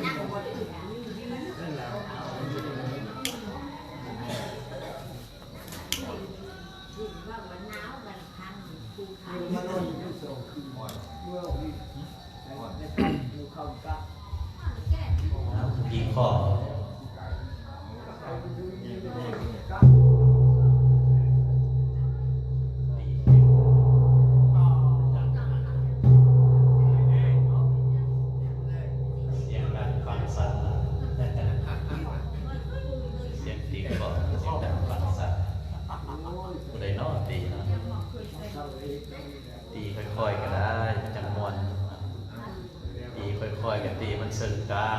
ອີກຂໍ້ ສຽງດັງຟັງຊັດ ສຽງຕີຄອບ ສຽງດັງຟັງຊັດ. ຜູ້ໃດເນາະຕີເນາະ? ຕີຄ່ອຍໆກໍໄດ້ ມັນຈັ່ງມ່ວນ. ຕີຄ່ອຍໆກໍຕີມັນເຊິ່ງກາງ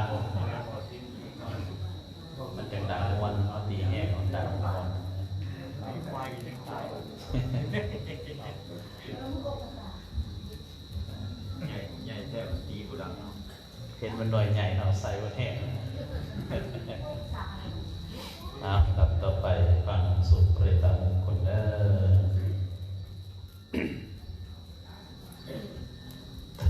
ມັນຈັ່ງດັງມ່ວນ. ເຮົາຕີແຮງມັນດັງມ່ວນ. ໃຫຍ່ ໃຫຍ່ແທ້ມັນຕີບໍ່ດັງເນາະ. ເຫັນມັນໜ່ວຍໃຫຍ່ເນາະ ໃສ່ບໍ່ແຮງ. ອ່າ ລຳດັບຕໍ່ໄປຟັງສູດປະລິດຕະມຸງຄຸນເດີ.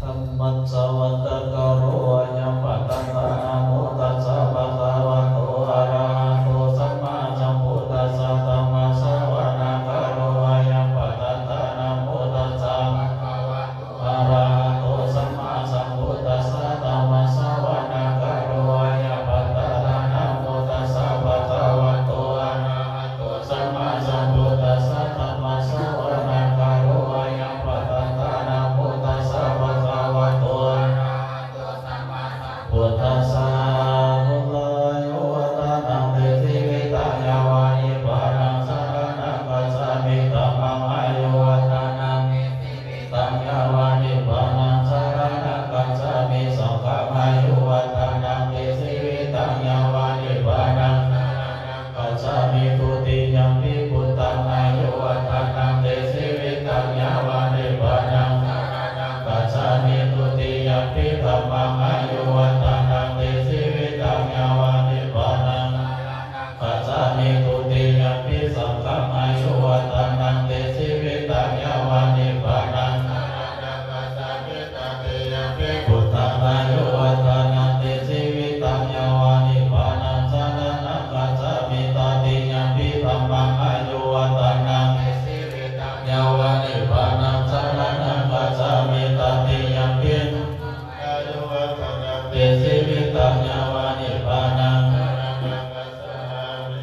Dhammassa vattakaroyam bhadantā. Namo tassa bhagavato arahato sammāsambuddhassa. Dhammassavanakaroyam bhadantā. Namo tassa bhagavato arahato sammāsambuddhassa. Dhammassavanakaroyam bhadantā. Namo tassa bhagavato arahato sammāsambuddhassa. Dhammassavanakaroyam bhadantā. Namo tassa bhagavato arahato sammāsambuddhassa. Buddhānussaraṇaṃ te jīvitaṃ yāva nibbānaṃ saraṇaṃ gacchāmi. Dhammaṃ āyuvaḍḍhanaṃ te jīvitaṃ yāva nibbānaṃ saraṇaṃ gacchāmi. Saṅghaṃ āyuvaḍḍhanaṃ te jīvitaṃ yāva nibbānaṃ saraṇaṃ gacchāmi. Dutiyampi buddhaṃ āyuvaḍḍhanaṃ te jīvitaṃ yāva nibbānaṃ saraṇaṃ gacchāmi. Dutiyampi dhammaṃ āyuvaḍḍhanaṃ te jīvitaṃ yāva nibbānaṃ saraṇaṃ gacchāmi. Dutiyampi saṅghaṃ āyuvaḍḍhanaṃ te jīvitaṃ yāva nibbānaṃ saraṇaṃ gacchāmi. Tatiyampi buddhaṃ āyuvaḍḍhanaṃ te jīvitaṃ yāva nibbānaṃ saraṇaṃ gacchāmi. Tatiyampi dhammaṃ āyuvaḍḍhanaṃ te jīvitaṃ yāva nibbānaṃ saraṇaṃ gacchāmi. Tatiyampi saṅghaṃ āyuvaḍḍhanaṃ te jīvitaṃ yāva nibbānaṃ saraṇaṃ gacchāmi.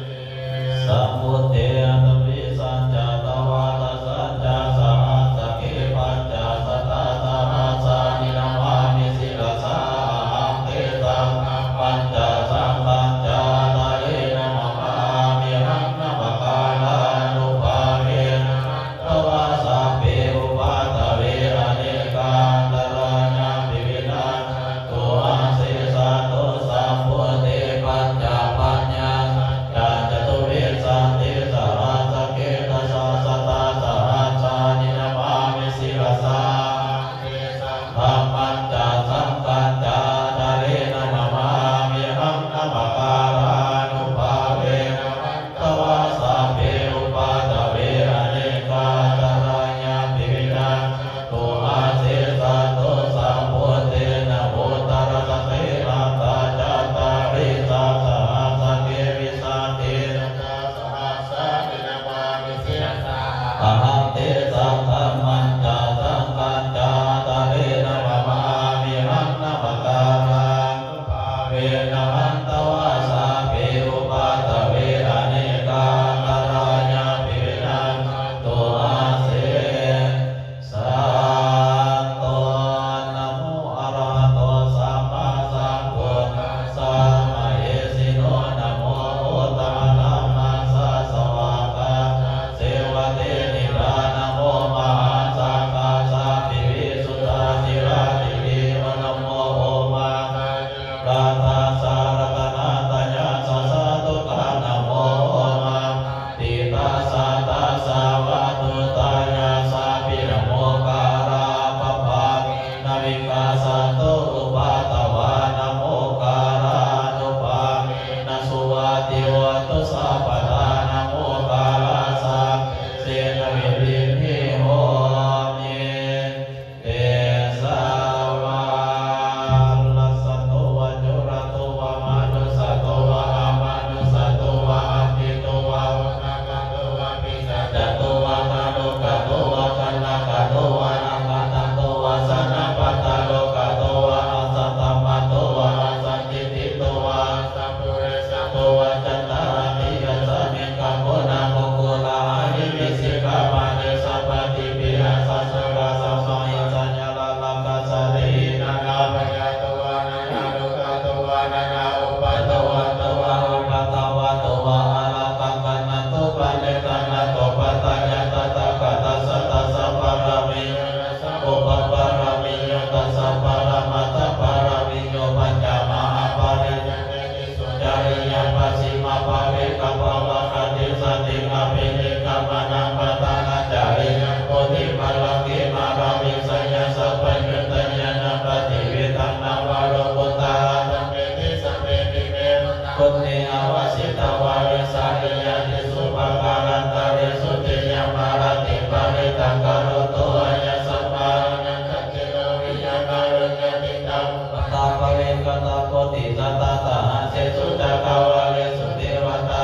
Sambuddhe aṭṭhavīsañca dvādasañca sahassake pañcasatasahassāni namāmi sirasā ahaṃ. Tesaṃ dhammañca saṅghañca ādarena namāmihaṃ. Namakārānubhāvena hantvā sabbe upaddave anekā antarāyāpi vinassantu asesato. Sambuddhe pañcapaññāsañca catuvīsañca sahassake dasasatasahassāni namāmi sirasā ahaṃ. Tesaṃ dhammañca saṅghañca ādarena namāmihaṃ. Namakārānubhāvena hantvā sabbe upaddave anekā antarāyāpi vinassantu asesato. Sambuddhe navuttarasate aṭṭhacattāḷīsasahassake vīsatisatasahassāni namāmi sirasā ahaṃ. Tesaṃ dhammañca saṅghañca ādarena namāmihaṃ. Namakārānubhāvena hantvā sabbe upaddave anekā antarāyāpi vinassantu ase sato. Namo arahato sammāsambuddhassa mahesino. Namo uttamadhammassa svākkhātasseva tenidha. Namo mahāsaṅghassāpi visuddhasīladiṭṭhino. Namo omātyāraddhassa ກະຕະໂກຕິຊະຕະສະຫັດເສສຸ ຈັກກະວາເລສຸ ເທວະຕາ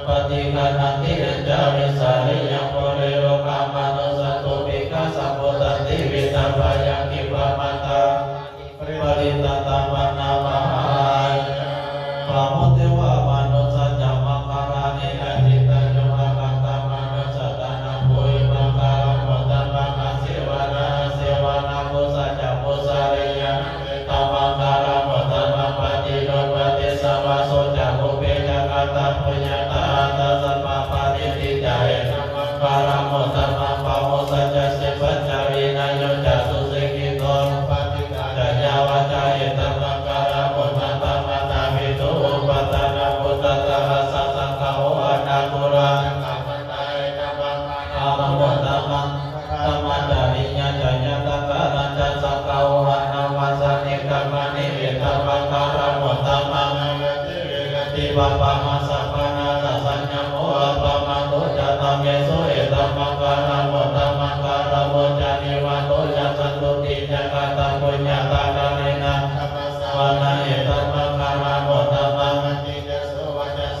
ປະຕິການັນຕິ ອັນຈາລິສາລິຍັງ ປຸເຣໂລກາມະນຸສສະຕຸ ປີຄະສະພຸດທັນຕິ ວິຕະພະຍັງ ຄີບະມະຕາ ປະລິຕະຕະປະນາມະຫາຍາ ພະມຸດເທວະມະນຸສສະຈະ ມັງຄະລານິ ອະຈິດຕະໂຍ ອາຄັນຕະມະນຸສສະຕານັງ ພູຫິມະຄາລະມຸດຕະມັງ ອາເສວະນາ ອາເສວະນາ ປຸດສະຈະ ປຸດສະລິຍາ ຕະມັງຄາລະມຸດຕະມັງ ປະຕິໂລມປະຕິສະວາໂສຈະ ປຸບເພຈະກະຕະປຸນຍະຕາ ອັດຕະສຳມາປະນິທິຈະ ເອຕະມັງຄາລະມຸດຕະມັງ ປະໂມຊະຈະ ສິປັນຈະ ວິນະໂຍຈະ ສຸສິກຂິໂຕ ປະຕິກາຈະ ຍາວະຈະ ເອຕະມັງຄາລະມຸດຕະມັງ ມາຕາປິຕຸ ອຸປັດຖານະປຸດຕະ ຕະທາສະ ສັງຄະໂອ ອະນາຄູລາ ອາມະມຸດຕະມັງ ທຳມະຈະລິຍາຈະ ຍາຕະການະຈັດສັງຄະໂອ ອະນາມາສານິກຳມະນິ ເອຕະມັງຄາລະມຸດຕະມັງ ອາລະຕິວິລະຕິ ປະປະມາສະປະນາສະ ສັນຍະໂມ ອະປະມາໂທຈະ ທຳເມສຸ ເອຕະມັງຄາລະມຸດຕະມັງ ຄາລະໂວຈະ ນິວາໂທຈະ ສັນຕຸຕິຈະ ກະຕະປຸນຍະຕາ ກາເລນະ ທຳມະສະວະນະ ເອຕະມັງຄາລະມຸດຕະມັງ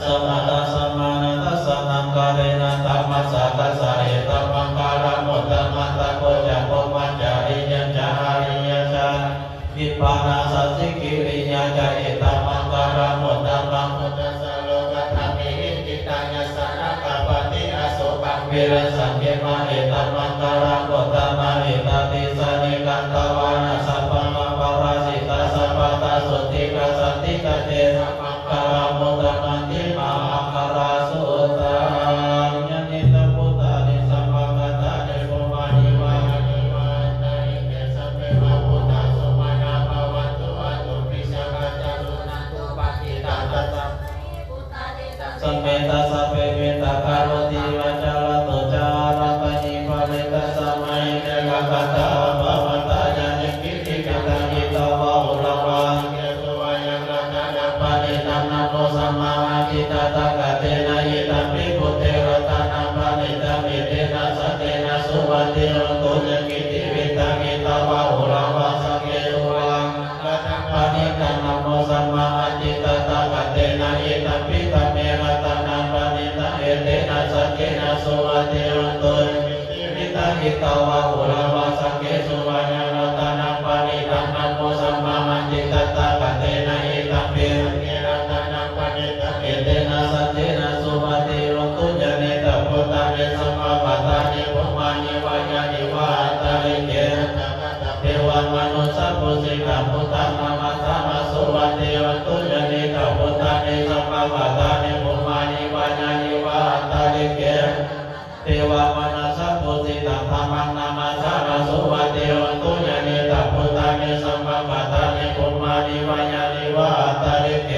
ສະມະຕະສະມານະທັດສະນັງ ກາເລນະທຳມະສາຄັດສະ ເອຕະມັງຄາລະມຸດຕະມັງ ຕະໂພຈະ ພົມມະຈາຣິຍັງຈະ ອະລິຍະຈາ ນິບພານາສັນຕິກິລິຍາຈະ ເອຕະມັງຄາລະມຸດຕະມັງ ພຸດທັດສະໂລກະທຳມິຫິ ຈິດຕັງຍະສານະກຳປະຕິ ອະໂສກັງວິລະສັງເຂມະ ເອຕະມັງຄາລະມຸດຕະມັງ ເອຕາຕິສານິ ຄັນຕະວານະ ສັບພະມະປະລາຊິຕາ ສັບພະຕາ ໂສຕິກະສັນຕິ ຕະເຕ ສະມັງ ຄາລະມຸດຕະມັງ ຕິມະຫາຄາລາສຸຕັງ ຍານິດຕະພຸດທານິ ສະພະກະຕານິ ປຸມມານິ ວາຍານິ ວາອັນຕະລິເກ ສັບເພ ວະ ພຸດທາ ສຸມານາ ພະວັນຕຸ ອະຕຸ ປິສະກາ ຈະ ສຸນັນຕຸ ປະກິດຕາ ຕັດສະ ສະເມ ຕັດສະ ເພ ເມຕຕາ ກະໂຣຕິ ວາຈາ ລະໂຕ ຈາ ອາລັມປະນິ ປະເຣຕະ ສະມາຫິ ເນລະກະຕາ ອະພະວັນຕາ ຍານິ ກິດທິ ກິດຕັງ ກິດຕະວາ ໂຫລະວາ ສັງເກ ສຸວາຍັງ ລັດຕະນັງ ປະນີຕະ ນະໂມ ສະມາ ອາທິຕະ ຕະກະເຕນະ ອິດຕະປິ ພຸດເທ ລັດຕະນັງ ປະນີຕະ ເອເຕນະ ສັກເກນະ ສຸວັດຕິ ໂຫນຕຸ ຍານິ ກິດທິ ກິດຕັງ ກິດຕະວາ ໂຫລະວາ ສັງເກ ສຸວາຍັງ ລັດຕະນັງ ປະນີຕະ ນະໂມ ສະມາ ອາທິຕະ ຕະກະເຕນະ ອິດຕະປິ ທຳເມ ລັດຕະນັງ ປະນີຕະ ເອເຕນະ ສັກເກນະ ສຸວັດຕິ ໂຫນຕຸ ຍານິ ກິດທິ ກິດຕັງ ກິດຕະວາ ໂຫລະວາ ສັກເກ ສຸວາຍັງ ລັດຕະນັງ ປະນີຕະ ນະໂມ ສະມາ ອາທິຕະ ຕະກະເຕນະ ອິດຕະປິ ສັກເກ ລັດຕະນັງ ປະນີຕະ ເອເຕນະ ສັກເກນະ ສຸວັດຕິ ໂຫນຕຸ ຍານິດຕະພຸດທານິ ສະພະກະຕານິ ປຸມມານິ ວາຍານິ ວາອັນຕະລິເກ ເທວະມະນຸດສະພູຊິຕັງ ພຸດທັງ ນະມັດສາມະ ສຸວັດຕິ ໂຫນຕຸ ຍານິດຕະພຸດທານິ ສະພະກະຕານິ ປຸມມານິ ວາຍານິ ວາອັນຕະລິເກ ເທວະມະນຸດສະພູຊິຕັງ ທຳມັງ ນະມັດສາມະ ສຸວັດຕິ ໂຫນຕຸ ຍານິດຕະພຸດທານິ ສະພະກະຕານິ ປຸມມານິ ວາຍານິ ວາອັນຕະລິເກ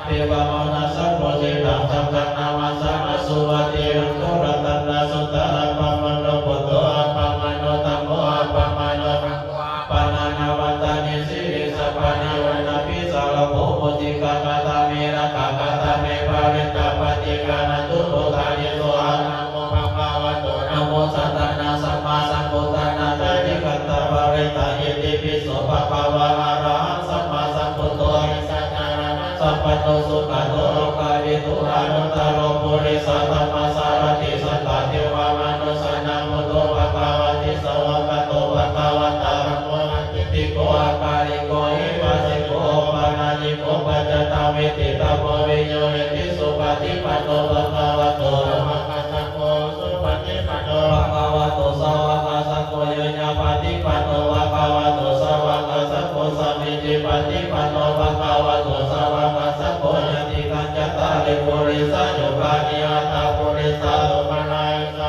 ເທວະມະນຸດສະພູຊິຕັງ ສັງຄັງ ນະມັດສາມະ ສຸວັດຕິ ໂຫນຕຸ ລັດຕະນະສຸດທັງ ອັບປະມາໂນ ພຸດໂທ ອັບປະມາໂນ ທຳໂມ ອັບປະມາໂນ ສັງໂຄ ອັບປະມານາ ວັດຕານິ ສິລິສັບພານິ ວັນນະພິ ສາລະໂພ ໂມຕິກາ ກາຕາເມ ລະກະກາຕາເມ ປະລິດຕະ ປະຕິການັນຕຸ ພຸດທາດິໂສ ອະນາໂມ ພະຄະວະໂຕ ນະໂມ ສັດຕານັງ ສຳມາສຳພຸດທານັງ ອະທິກະຕະ ປະລິດຕະ ອິຕິປິໂສ ພະຄະວາ ອະລະຫັງ ສຳມາສຳພຸດໂທ ສະຈານະ ສຳປັນໂນ ສຸກະໂຕ ໂລກາວິທູ ອະນຸດຕະໂລ ປຸລິສະທຳມະສາລະຖິ ສັດຕະເທວະມະນຸດສານັງ ພຸດໂທ ພະຄະວາຕິ ສາວະກະໂຕ ພະຄະວະຕາ ທຳໂມ ອາທິດທິໂກ ອາກາລິໂກ ເອຫະສິໂກ ໂອປະນະຍິໂກ ປັດຈະຕັງ ເວທິຕະໂວ ວິຍູຫິຕິ ສຸປະຕິປັນໂນ ພະຄະວະໂຕ ສາວະກະສັງໂຄ ສຸປະຕິປັນໂນ ພະຄະວະໂຕ ສາວະກະສັງໂຄ ຍາຍາປະຕິປັນໂນ ພະຄະວະໂຕ ສາວະກະສັງໂຄ ສາມີຈິປະຕິປັນໂນ ພະຄະວະໂຕ ສາວະກະສັງໂຄ ຍານິ ປັນຈະ ຕະ ລິ ປຸລິສະຍຸການິ ອະຖະ ປຸລິສະ ໂສມະນາ ສາ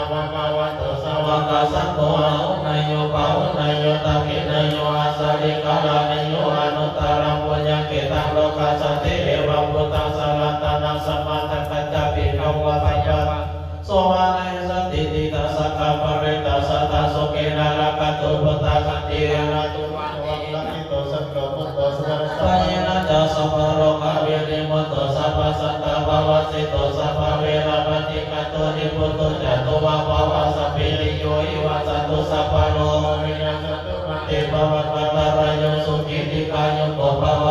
ວະກະ ສາວະກະສັງໂຄ ອາຫຸເນຍໂຍ ປາຫຸເນຍໂຍ ທັກຂິເນຍໂຍ ອັດສະລິກາລະເນຍໂຍ ອະນຸດຕະລັງ ປຸນຍັງເຂຕັງ ໂລກັດສັນຕິ ເອວັງ ພຸດທັງ ສະລັດຕະນັງ ສະມາທັງ ປັນຈະ ພິກຂະວາ ພະຍາບາທ ໂສມະນາ ສັນຕິ ທິຕາ ສັກກະ ປະລິດຕາ ສັດທາ ໂສເກນະ ລັກຂັນຕຸ ພຸດທາ ສັນຕິ ອາລາທຸ ມະໂນ ປັດຖະ ພະເຍນະ ຈາ ສັບພະໂລກາ ວິນິມຸດໂຕ ສັບພະສັດຕາ ປະວາສິໂຕ ສັບພະເວລາ ປະຕິກະໂຕ ນິບພຸດໂຕ ຈາຕຸມະພະວາ ສະບພິຕິໂຍ ວິວັດສັນຕຸ ສັບພະໂລກາ ວິນາສັນຕຸ ມາ ເຕ ພະວັດວັນຕະລາໂຍ ສຸຂີ ດີຄາຍຸໂກ ພະວະ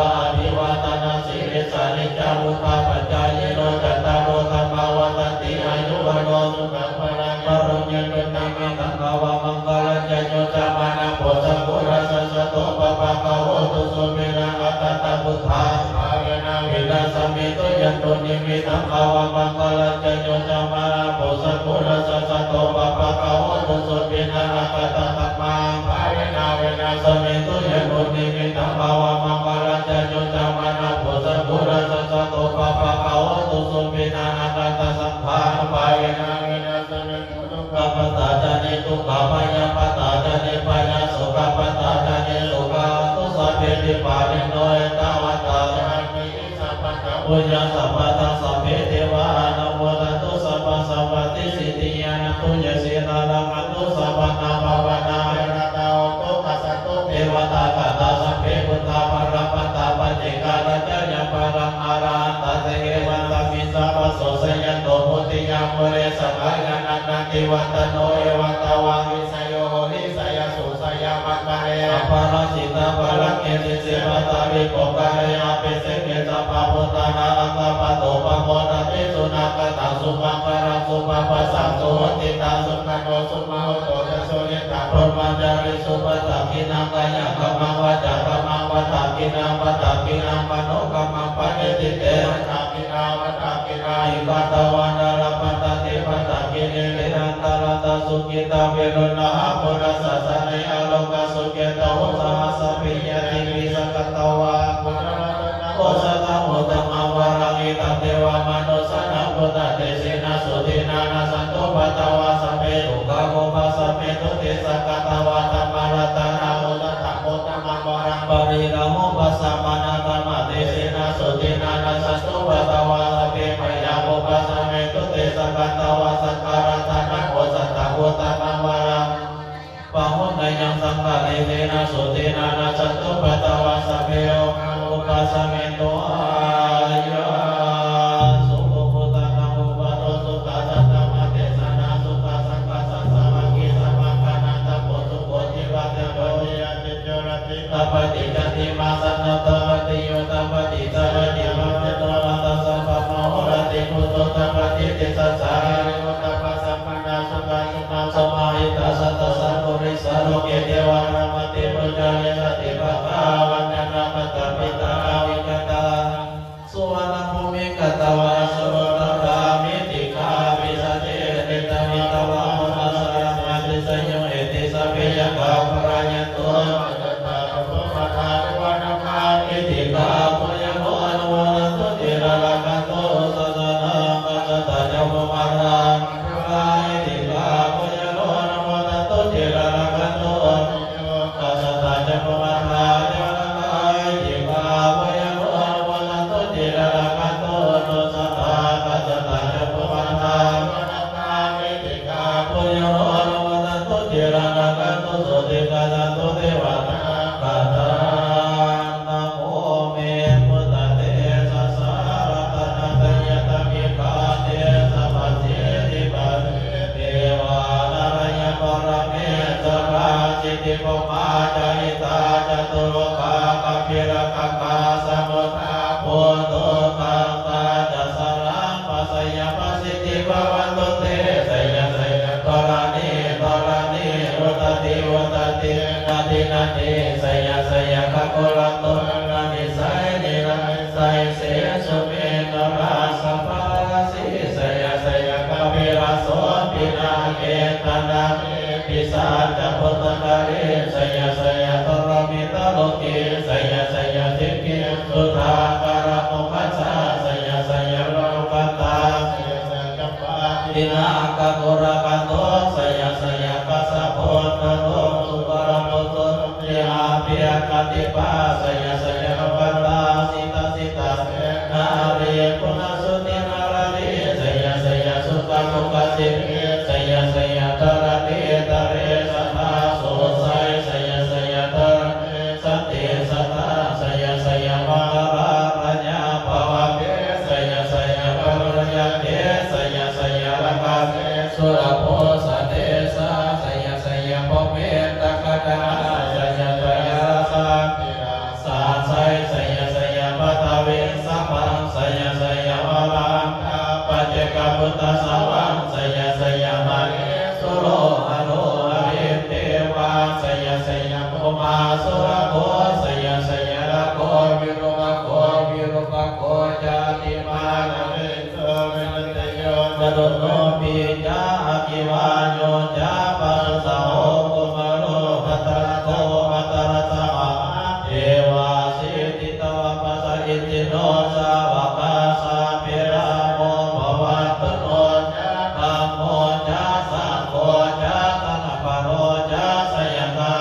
Buddhanubbhāvena vināsamentu. Yandunnimittaṃ avamaṅgalañca yo cāmanāpo sakuṇassa saddo pāpaggaho dussupinaṃ akantaṃ dhammānubbhāvena vināsamentu. Yandunnimittaṃ avamaṅgalañca yo cāmanāpo sakuṇassa saddo pāpaggaho dussupinaṃ akantaṃ saṅghānubbhāvena vināsamentu. Dukkhappattā ca niddukkhā bhayappattā ca nibbhayā sokappattā ca nissokā hontu sabbepi pāṇino. Ettāvatā ca amhehi sambhataṃ puññasampadaṃ sabbe devānumodantu sabbasampattisiddhiyā. Nandopanijjhānakandho sabbattha-bhāvanā-bhiratā hontu kaccaṃ devatāgatā. Sabbe buddhā balappattā paccekānañca yaṃ balaṃ arahantānañca evaṃ tvaṃ vijayo hohi jayato bodhiyā mūle sakyānaṃ nandivaḍḍhano evaṃ tvaṃ vijayo hohi jayassu jayamaṅgale aparājitapallaṅke sīse paṭhavipokkhare abhiseke sabbabuddhānaṃ aggappatto pamodati. Sunakkhattaṃ sumaṅgalaṃ supabhātaṃ suhuṭṭhitaṃ sukhaṇo sumuhutto ca suyiṭṭhaṃ brahmacārisu padakkhiṇaṃ kāyakammaṃ vācākammaṃ padakkhiṇaṃ padakkhiṇaṃ manokammaṃ paṇidhī te padakkhiṇā padakkhiṇāni katvāna labhantatthe padakkhiṇe. Tiṇṇannantaṃ sukhitā viruḷhā buddhasāsane arogā sukhī attāhuṃ saha sabbehi ñātibhi. Sakkatvā buddharatanaṃ osathaṃ uttamaṃ varaṃ hitaṃ devamanussānaṃ buddhatejena sotthinā nassantupaddavā sabbe dukkhā vūpasamentu te. Sakkatvā dhammaratanaṃ osathaṃ uttamaṃ varaṃ pariḷāhūpasamanaṃ dhammatejena sotthinā nassantupaddavā sabbe bhayā vūpasamentu te. Sakkatvā saṅgharatanaṃ osathaṃ uttamaṃ varaṃ pahuneyyaṃ saṅghatejena sotthinā nassantupaddavā sabbe rogā vūpasamentu. Āyusmā buddhānaṃ upaṭṭho sukhā saddhammadesanā sukhā saṅghassa sāvattī sabbakaṃ nandaṃ phuṭṭhavo jīvati bodhiyā cittorajī tapati candimā sanno tapati yo tapati sabbadhi pamodati. Tassa brahmā horadhi buddho tapati tissassa hiriottappasampannā sukhāsukhamā samāhitā satta sappurisaṃ loke devā namanti pucchare. Santi pakkhā avañcanā mattā piṭakavigatā suvaṇṇabhūmiṃ gantvā sulokanā mahiddhikā vijāti. Etamiddhāmaṃ buddhasāsanaṃ āti seyyo eti sabbe yakkhā palāyantu. Mahiddhikā puññaṃ no anumodantu sīlena rakkhantu sāsanaṃ. Ajjhattā ca bhummaṭṭhā mahiddhikā puññaṃ no anumodantu sīlena rakkhantu. Ajjhattā ca bhummaṭṭhā ca mahiddhikā puññaṃ no anumodantu sīlena rakkhantu no saha. Ajjhattā ca bhummaṭṭhā ca mahiddhikā puññaṃ no anumodantu sīlena rakkhantu sotthiṃ gacchantu devatāgatā. Namo me buddhatejasā ratanattayadhammikā tejapasiddhi pasīdevā nārāyaparamesurā siddhibrahmā ca indā ca catulokā gambhīrakkhakā samuddā bhūtuṃ sahatthā ca saraṃ pasāreyya pasiddhi bhavantu te. Jaya jaya dharaṇi dharaṇī udadhi udadhī nadi nadī. Jaya jaya gagonlatonalanisai nirayasai sesubhendurājabalanasī. Jaya jaya kāpilasobhī nāgendanāgī pisācabhūtakālī. Jaya jaya dharaṇītale lokī. Jaya jaya sikhī sudakkaramukhajā. Jaya jaya varuṇakandā. Jaya jaya campādināgakulagantho. Jaya jaya kassapottaro sukarabhū jotiyabhikkantipā. Jaya jaya vakkhantā sitā sitā senārī punasuddhi naradī. Jaya jaya sukhā sukhā sikhī. Jaya jaya dharaṇītale sadā sotthī. Jaya jaya dharaṇī santi sadā. Jaya jaya maṅgarājaraññā bhavagge. Jaya jaya varuṇayakkhe. Jaya jaya rakkhase surabhūjatejā. Jaya jaya brahmendagaṇā. Jaya jaya rakkhase jaya jaya paṭhaviṃ sabbaṃ. Jaya jaya arahaṃ paccekabuddhasāvaṃ. Jaya jaya mahesuro haro harindevā. Jaya jaya brahmā surakkho. Jaya jaya nakkho viruḷhako. ໂຍ ປີຈາ ອະກິວາໂຍ ຈາ ປະສຸສາໂຫ ກຸມາໂລ ພັດທະລັດໂທ ພັດທະລັດສະ ມະຫາເທວາ ສິດທິຕະວະ ປັດສະ ອິດທິໂນ ສາວະກາ ສາບເປ ລາໂພ ພະວັດຕຸໂນ ຈາ ທຳໂມ ຈາ ສັງໂຄ ຈາ ທະນະພາໂລ ຈາ ໄຊຍະທາ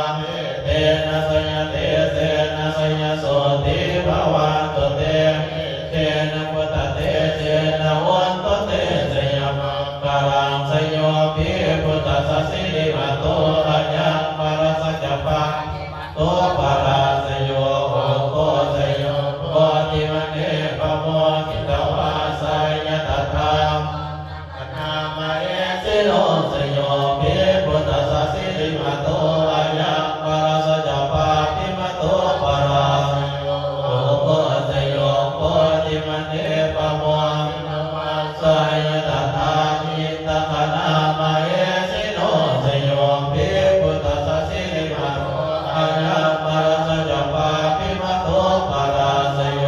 ເທນະ ໄຊຍະເຕເສນະ ໄຊຍະໂສຕິ ພະວັນຕຸເຕ ເຕນະ ພຸດທະເຕເສນະ ໂຫນຕຸເຕ ໄຊຍະມັງຄະລັງ ໄຊໂຍ ປີພຸດທະສະ ສິລິມະໂຕ ອາຍັງ ມະລະສະຈະ ປາຕິມະໂຕ ປະລາສະໂຍ ໂອໂຄ ໄຊໂຍ ໂພທິມະເນ ປະໂມທິຕະວາ ໄຊຍະຕະຖາ ນາມະເຫສິໂນ ໄຊໂຍ ປີພຸດທະສະ ສິລິມະໂຕ ອາຍັງ ມະລະສະຈະ ປາຕິມະໂຕ ປະລາສະໂຍ ໂອໂຄ ໄຊໂຍ ໂພທິມະເນ ປະໂມທິຕະວາ ໄຊຍະຕະຖາ ອິນທະຄະນາມະເຫສິໂນ ໄຊໂຍ ປີພຸດທະສະ ສິລິມະໂຕ ອາຍັງ ມະລະສະຈະ ປາຕິມະໂຕ ປະລາສະໂຍ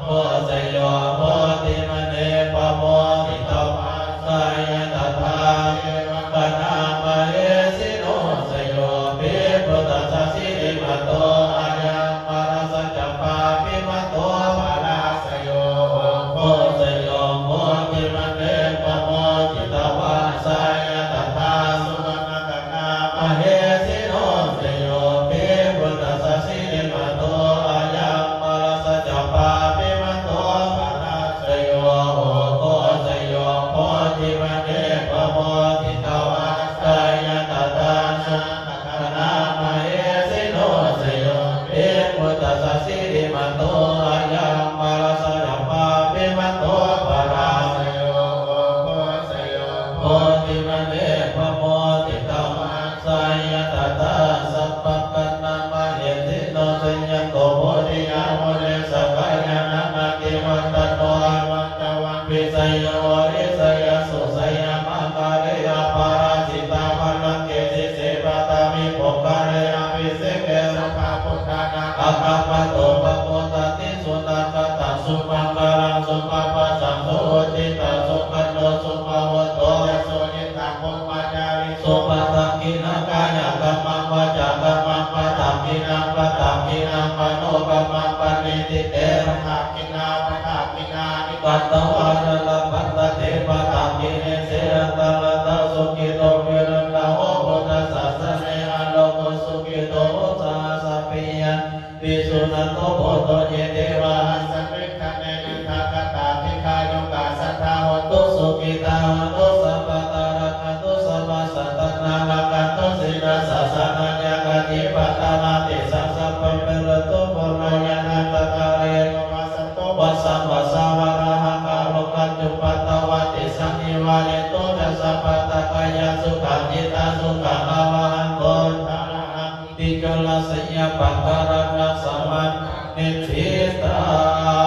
ໂພ ໄຊໂຍ ໂພທິມະເນ ປະໂມທິຕະວາ ໄຊຍະຕະຖາ ເທວະຄະນາມະເຫສິໂນ ໄຊໂຍ ປີພຸດທະສະ ສິລິມະໂຕ ອາຍັງ ມະລະສະຈະ ປາຕິມະໂຕ ປະລາສະໂຍ ໂອໂຄ ໄຊໂຍ ໂພທິມະເນ ປະໂມທິຕະວາ ໄຊຍະຕະຖາ ສຸວັນນະຄະນາມະເຫສິໂນ ໄຊໂຍ ປີພຸດທະສະ ສິລິມະໂຕ ອາຍັງ ມະລະສະຈະ ປາຕິມະໂຕ ປະລາສະໂຍ ໂອໂຄ ໄຊໂຍ ໂພທິມະເນ ປະໂມທິຕະວາ ໄຊຍະຕະຖາ ນາມະຄະນາມະເຫສິໂນ ໄຊໂຍ ປີພຸດທະສະ ສິລິມະໂຕ ອາຍັງ ມະລະສະຈະ ປາຕິມະໂຕ ປະລາສະໂຍ ໂອໂຄ ໄຊໂຍ ໂພທິມະເນ ປະໂມທິຕະວາ ໄຊຍະຕະຖາ ສັບພະຄະນາມະເຫສິໂນ ໄຊຍະໂຕ ໂພທິຍາ ມູເລ ສັກກາຍານານັດຖະວັດຖະໂນ ອາວັດຕະວັງ ວິໄຊໂຍ ໂອລິໄຊຍະສຸ ໄຊຍະມັງຄະເລ ອະປະລາຊິຕາພະລັງເກ ສິດທິປະຖະມິປຸກຄະເລ ອະພິເສເກ ສັບພະບຸດທານັງ ອາກາປະໂຕ ປະໂມດາຕິ ສຸນາກະຕັງ ສຸມັງຄະລັງ ສຸພະພາສັງ ສຸຫຸດທິຕັງ ສຸຂະໂນ ສຸພະໂຫໂຕ ຍະໂສ ຍະຖາ ພຣມມະຈາຣີ ສຸ ປະທັກກິນາກາຍະກຳມັງ ວາຈາກຳມັງ ປະທັກກິນາ ປະທັກກິນາມະໂນກຳມັງ ປະນິທິເຕ ປະທັກກິນາ ປະທັກກິນາ ກາຕະວານະລະພັນຕະເຕ ປະທັກກິເນ ເສ ອັນຕະລະຕະ ສຸກິໂຕ ວິລຸດທະໂຫ ພຸດທະສາສະເນ ອາໂລໂກ ສຸກິໂຕ ໂຫ ສະຫັດສະປິ ຍານ ປິ ສຸນັນໂທ ໂພໂຕ ເຍ ເທວາ ອັດສະມິງ ຖະເນ ຍະຖາຄະຕາ ດີຄາຍຸກາ ສັດຖາ ໂຫຕຸ ສຸກິຕາ ໂຫຕຸ ສັບພະດາ ລັກຂັນຕຸ ສັບພະສັດຕານາ ລັກຂັນຕຸ ສິລະສາສະນາ ຍາກະຕິ ປະຕະມາຕິ ສັງ ສັບເປ ເປ ໂລຕຸ ໂພ ໂລຍາ ນັນຕະກາເລ ໂນ ວັດສະ ໂຕ ວັດສະ ວັດສະ ວະລາຫະກາ ໂລກັນຈຸ ປັດຕະວັດຕິ ສັນນິວາເຣຕຸ ຈະ ສັບພະອັນຕະກາຍະ ສຸຂັງ ຈິດຕະສຸຂັງ ອາວະຫັນຕຸ ທາຣະຫັງ ຕິ ຈຸລະໄຊຍະ ປັກກະລະນະ ສະວັນ ນິດຖິຕັ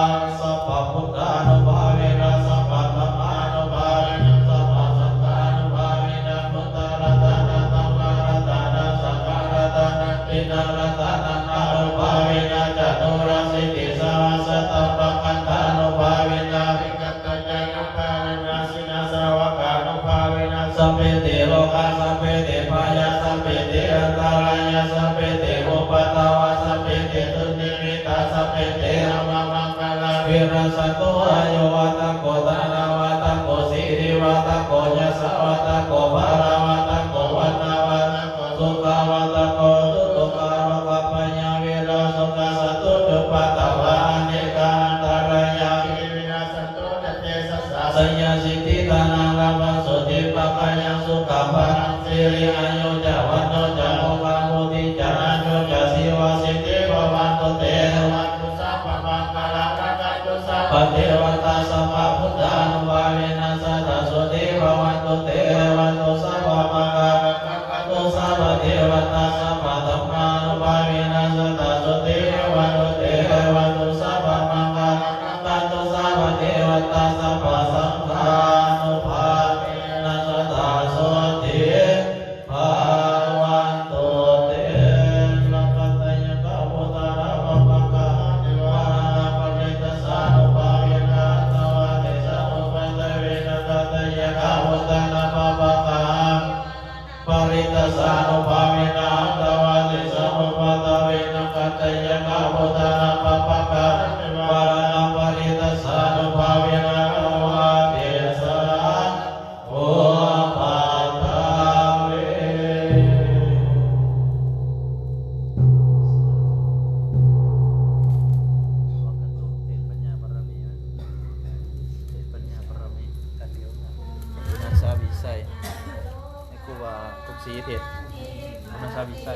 ງ ສັບພະພຸດທານຸພາເວນະ ສັບພະທຳມານຸພາເວນະ ສັບພະສັງຄານຸພາເວນະ ພຸດທະລັດຕະນະ ທຳມະລັດຕະນະ ສັງຄະລັດຕະນະ ທິດຖະລັດຕະນະ ອານຸພາເວນະ ຈະຕຸລະສິດທິສະຫັດສະທຳມະກັນທານຸພາເວນະ ວິກະ ຕະຍານຸພາເວນະ ສິນນະສາວະການຸພາເວນະ ສັບພີຕິໂລກາ ສັບພີຕິພະຍາ ສັບພີຕິອັນຕະລາຍະ ສັບພີຕິອຸປະດດະວະ ສັບພີຕິດຸນນິມິດຕາ ສັບພີຕິອະວະມັງຄະລາ ວິນັດສັນຕຸ ອາຍຸວັດທະໂກ ທະນະວັດທະໂກ ສິລິວັດທະໂກ ຍະສະວັດທະໂກ ພະລະວັດທະໂກ ວັນນະວັດທະໂກ ສຸຂະວັດທະໂກ ໂຫຕຸ ໂຕກາໂລກະພະຍາ ວິໂລໂຊກາ ສັນຕຸ ຈຸປັດຕະວາ ອະເນກາອັນຕະລາຍາ ວິວັດສັນຕຸ ເຕຈະສາ ໄຊຍະສິດທິທະນະລາພັງ ໂສຕິພະກະຍັງ ສຸຂະພະລັງ ສິລິອາຍຸຈະ ວັນໂນຈະ ໂພຄາວຸດທິຈະ ອາຍຸຈະ ຊີວະສິດທິພະວັນຕຸເຕ ພະວັນຕຸ ສັບພະມັງຄະລັງ ລັກຂັນຕຸ ສັບພະເທວະຕາ ສັບພະພຸດທານຸພາເວນະ ສະດາໂສຕິພະວັນຕຸເຕ ພະວັນຕຸ ສັບພະມັງຄະລັງ ລັກຂັນຕຸ ສັບພະເທວະຕາ ສັບພະທຳມານຸພາເວນະ ສະດາໂສຕິພະວັນຕຸເຕ ພະວັນຕຸ ສັບພະມັງຄະລັງ ລັກຂັນຕຸ ສັບພະເທວະຕາ ສັບພະສັງຄານຸພາເວນະ ສະດາໂສຕິພະວັນຕຸເຕ ລັກຂັນຕະຍະ ກະໂມທະນາ ພະມັງຄະລັງ ເທວານາມະນິດຕະສານຸພາເວນະ ສີ່ເທດ ມັນສາວິໄສ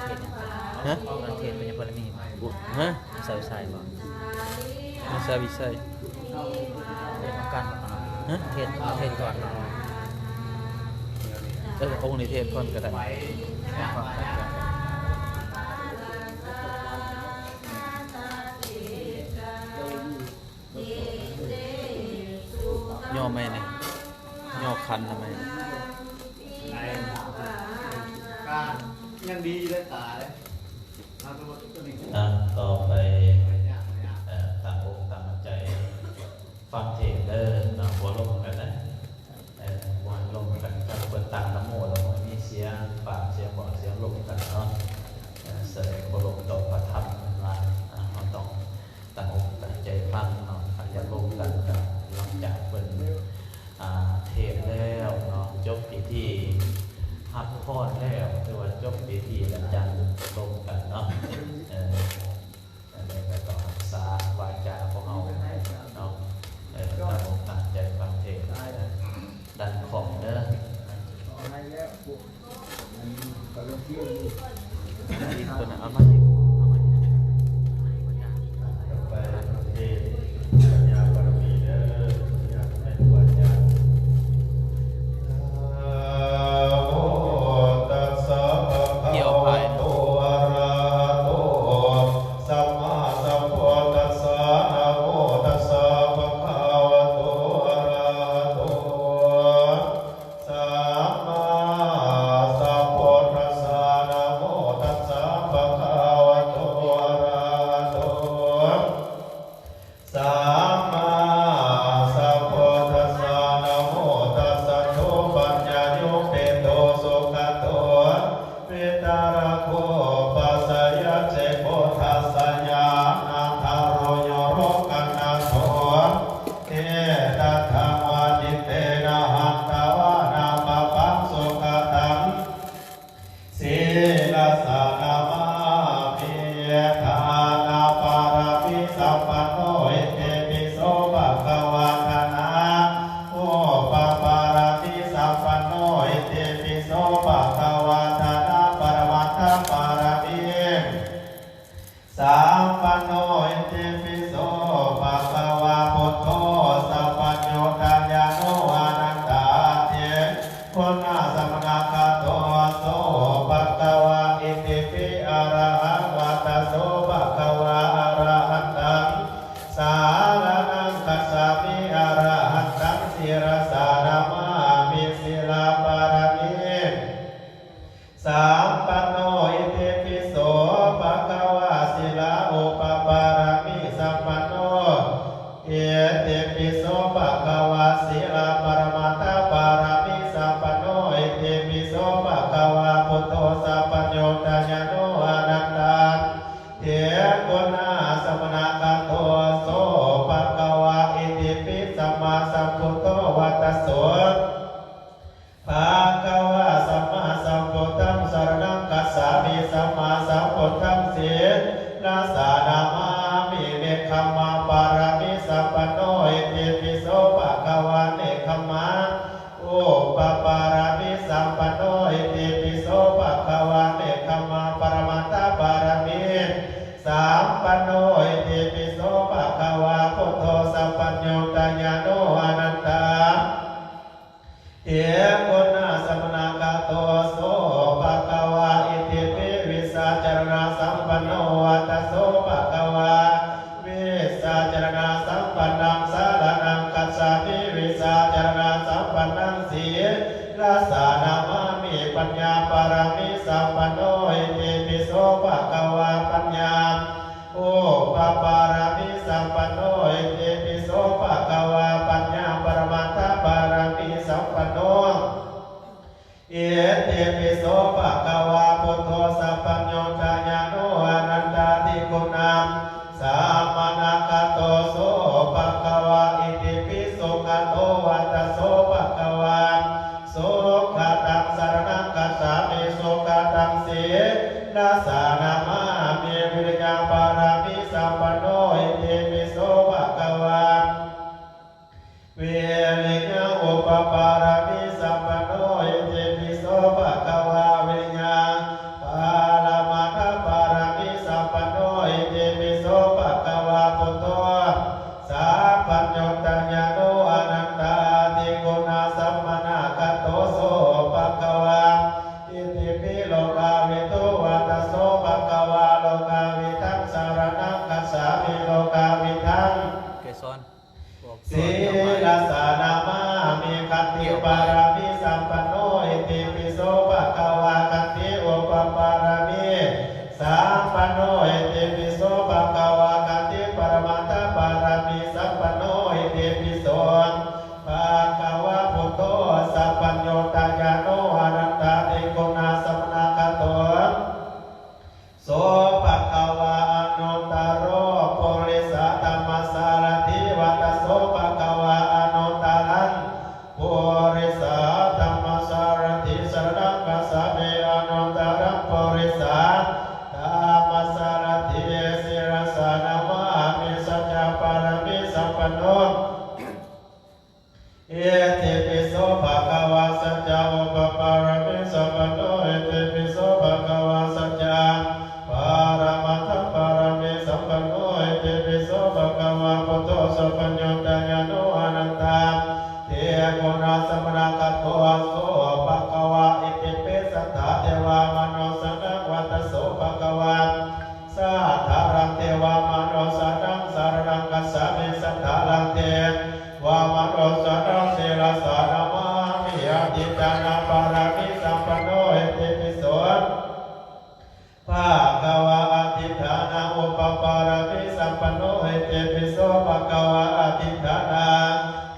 ເທດຫຍັງ? ຮະ? ເທດເປັນຍາບາລະມີ ຮະ? ສາວິໄສບໍ່? ມັນສາວິໄສ ເທດຂອງກັນບໍ່? ຮະ? ເທດ ເທດກ່ອນ ເອີ ອົງນີ້ເທດກ່ອນກໍໄດ້. ຍໍໄມ້ນີ້ ຍໍຄັນນະໄມ້. ຍັງດີເດ້ຕາເດ້. ອ່ະ ຕໍ່ໄປ ເອີ ຕັ້ງອົກຕັ້ງໃຈຟັງເທດເດີເນາະ. ບໍ່ລົມກັນນະ ເອີ ບໍ່ລົມກັນ. ຖ້າເພິ່ນຕັ້ງນະໂມແລ້ວ ບໍ່ມີສຽງປາກສຽງບອກສຽງລົມກັນເນາະ. ເອີ ສະແດງເຄົາລົບຕໍ່ພະທຳ ເພິ່ນວ່າ ເຮົາຕ້ອງ ຕັ້ງອົກຕັ້ງໃຈຟັງເນາະ. ຄັນຢາກລົມກັນກໍຫຼັງຈາກເພິ່ນ ອ່າ ເທດແລ້ວເນາະ ຈົບພິທີ ຮັບພອນແລ້ວ ຫຼືວ່າຈົບພິທີແລ້ວຈັ່ງລົມກັນເນາະ. ເອີ ອັນນີ້ກໍຕ້ອງຮັກສາວາຈາຂອງເຮົາເນາະ. ເອີ ຕັ້ງອົກຕັ້ງໃຈຟັງເທດ ດັນຂອງເດີ. ອີກຕົວໜຶ່ງ ເອົາມາອີກ ເອົາມາອີກ. ຕໍ່ໄປເທດປັນຍາບາລະມີເດີ ປັນຍາແມ່ນຄູອາຈານ. ນະໂມຕັດສະ ພະຄະວະໂຕ ອະລະຫະໂຕ ສຳມາສຳພຸດທັດສະ ນະໂມຕັດສະ ພະຄະວະໂຕ ອະລະຫະໂຕ ສຳມາສຳພຸດທັດສະ ນະໂມຕັດສະ ພະຄະວະໂຕ ອະລະຫະໂຕ ສຳມາສຳພຸດທັດສະ ນະໂມຕັດສະ ໂຕ ປັນຍາໂຍ ເປໂຕ ສຸກະໂຕ ວິຕາລະໂກ ປັດສະຍາ ເຈໂກ ທັດສະຍານາ ທາໂຣ ໂຍໂຣ ກັນນະໂທ ເອຕະທັງ ວະນິເຕນະ ຫັນຕະວານະ ປະປັງ ສຸກະຕັງ ສີລະສາ ນະມາມິ. ທານະປາລະມີສຳປັນໂນ ອິຕິປິໂສ ພະຄະວາ ທານະ ໂອປະປາລະມີສຳປັນໂນ ອິຕິປິໂສ ພະຄະວາ ທານະປະລະມັດຖະປາລະມີ ສຳປັນໂນ ອິຕິປິໂສ ພະຄະວາ ພຸດໂທ ສຳປັນໂຍ ທາຍາໂນ ອະນັນຕາ ເທໂກນະ ສະມະນະກະໂຕ ໂສ ພະຄະວາ ອິຕິປິ ອະລະຫັງ ວັດຕະໂສ ພະຄະວາ ອະລະຫັນຕັງ ສາລະນັງ ຄັດສາມິ ອະລະຫັນຕັງ ສີລະສາ ນະມາມິ ສີລະປາລະມີ ສຳປັນໂນ ອິຕິປິໂສ ພະຄະວາ ສີລະອຸປະປາລະມີ ສຳປັນໂນ ອິຕິປິໂສ ພະຄະວາ ສີລະປະລະມັດຖະປາລະມີ ສຳປັນໂນ ອິຕິປິໂສ ພະຄະວາ ພຸດໂທ ສຳປັນໂຍ ທາຍາໂນ ອະນັນຕາ ເທໂກນະ ສະມະນະກະໂຕ ໂສ ພະຄະວາ ອິຕິປິ ສຳມາສຳພຸດໂທ ວັດຕະໂສ ພະຄະວາ ສຳມາສຳພຸດທັງ ສະລະນັງຄັດສາມິ ສຳມາສຳພຸດທັງ ສີລະສາ ນະມາມິ ເນກຂະມມະປາລະມີ ສຳປັນໂນ ອິຕິປິໂສ ພະຄະວາ ເນກຂະມມະອຸປະປາລະມີ ສຳປັນໂນ ອິຕິປິໂສ ພະຄະວາ ເນກຂະມມະປະລະມັດຖະປາລະມີ ສຳປັນໂນ ອິຕິປິໂສ ພະຄະວາ ພຸດໂທ ສຳປັນໂຍ ທາຍາໂນ ອະນັນຕາ ເທໂກນະ ສະມະນະກະໂຕ ໂສ ພະຄະວາ ອິຕິປິ ວິຊາຈາລະນະສຳປັນໂນ ວັດຕະໂສ ພະຄະວາ ວິຊາຈາລະນະສຳປັນນັງ ສາລະນັງຄັດສາມິ ວິຊາຈາລະນະສຳປັນນັງ ສີລະສາ ນະມາມິ ປັນຍາປາລະມີ ສຳປັນໂນ ອິຕິປິໂສ ພະຄະວາ ປັນຍາ ອຸປະປາລະມີສຳປັນໂນ ອິຕິປິໂສ ພະຄະວາ ປັນຍາປະລະມັດຖະປາລະມີສຳປັນໂນ ອິຕິປິໂສ ພະຄະວາ ພຸດໂທ ສຳປັນໂຍ ທາຍາໂນ ອະນັນຕາທິຄຸນາ ສະມະນະກະໂຕ ໂສ ພະຄະວາ ອິຕິປິ ສຸກະໂຕ ວັດຕະໂສ ພະຄະວາ ສຸກະຕັງ ສະລະນັງ ຄັດສາມິ ສຸກະຕັງ ສີລະສາ ນະມາມິ ວິລິຍະປາລະມີ ສຳປັນໂນ ອິຕິປິໂສ ພະຄະວາ ວິໂລກະວິທັງ ເກສອນ ສິລະສານະມາມິ ຂັນຕິປາລະມີສຳປັນໂນ ອິຕິປິໂສພະຄະວາ ຂັນຕິອຸປະປາລະມີສຳປັນໂນ ອິຕິປິໂສພະຄະວາ ຂັນຕິປະລະມັດຖະປາລະມີສຳປັນໂນ ອິຕິປິໂສພະຄະວາ ພຸດໂທ ສັບພັນຍູຕະຍາໂນ ອະນັນຕະຕິຄຸນນະສະມະນະຄະໂຕ ໂສພະຄະວາ ອະນຸດຕະໂຣ ປຸລິສະທຳມະສາລະຖິ ວັດຕະໂສພະຄະວາ ອະນຸດຕະລັງ ປຸລິສະທຳມະສາລະຖິ ສະລະນັງກັດສາມິ ອະນຸດຕະລັງ ປຸລິສະທຳມະສາລະຖິ ສິລະສານະມາມິ ສັດຈະປາລະມີສຳປັນໂນ ອິຕິປິໂສພະຄະວາ ສັດຈະອຸປະປາລະມີສຳປັນໂນ ອິຕິປິໂສພະຄະວາ ສັດຈະປະລະມັດຖະປາລະມີສຳປັນໂນ ອິຕິປິໂສພະຄະວາ ພຸດໂທ ສັບພັນຍູຕະຍາໂນ ອະນັນຕະຕິຄຸນນະສະມະນະຄະໂຕ ໂສພະຄະວາ ອິຕິປິສັດຖາເທວະມະນຸດສານັງ ວັດຕະໂສພະຄະວາ ສັດທາລັງເທວະມະນຸດສານັງ ສະລະນັງກັດສາມິ ສັດທາລັງເທວະມະນຸດສານັງ ສິລະສານະມາມິ ອະທິຖານະປາລະມີສຳປັນໂນ ອິຕິປິໂສພະຄະວາ ອະທິຖານະອຸປະປາລະມີສຳປັນໂນ ອິຕິປິໂສພະຄະວາ ອະທິຖານະ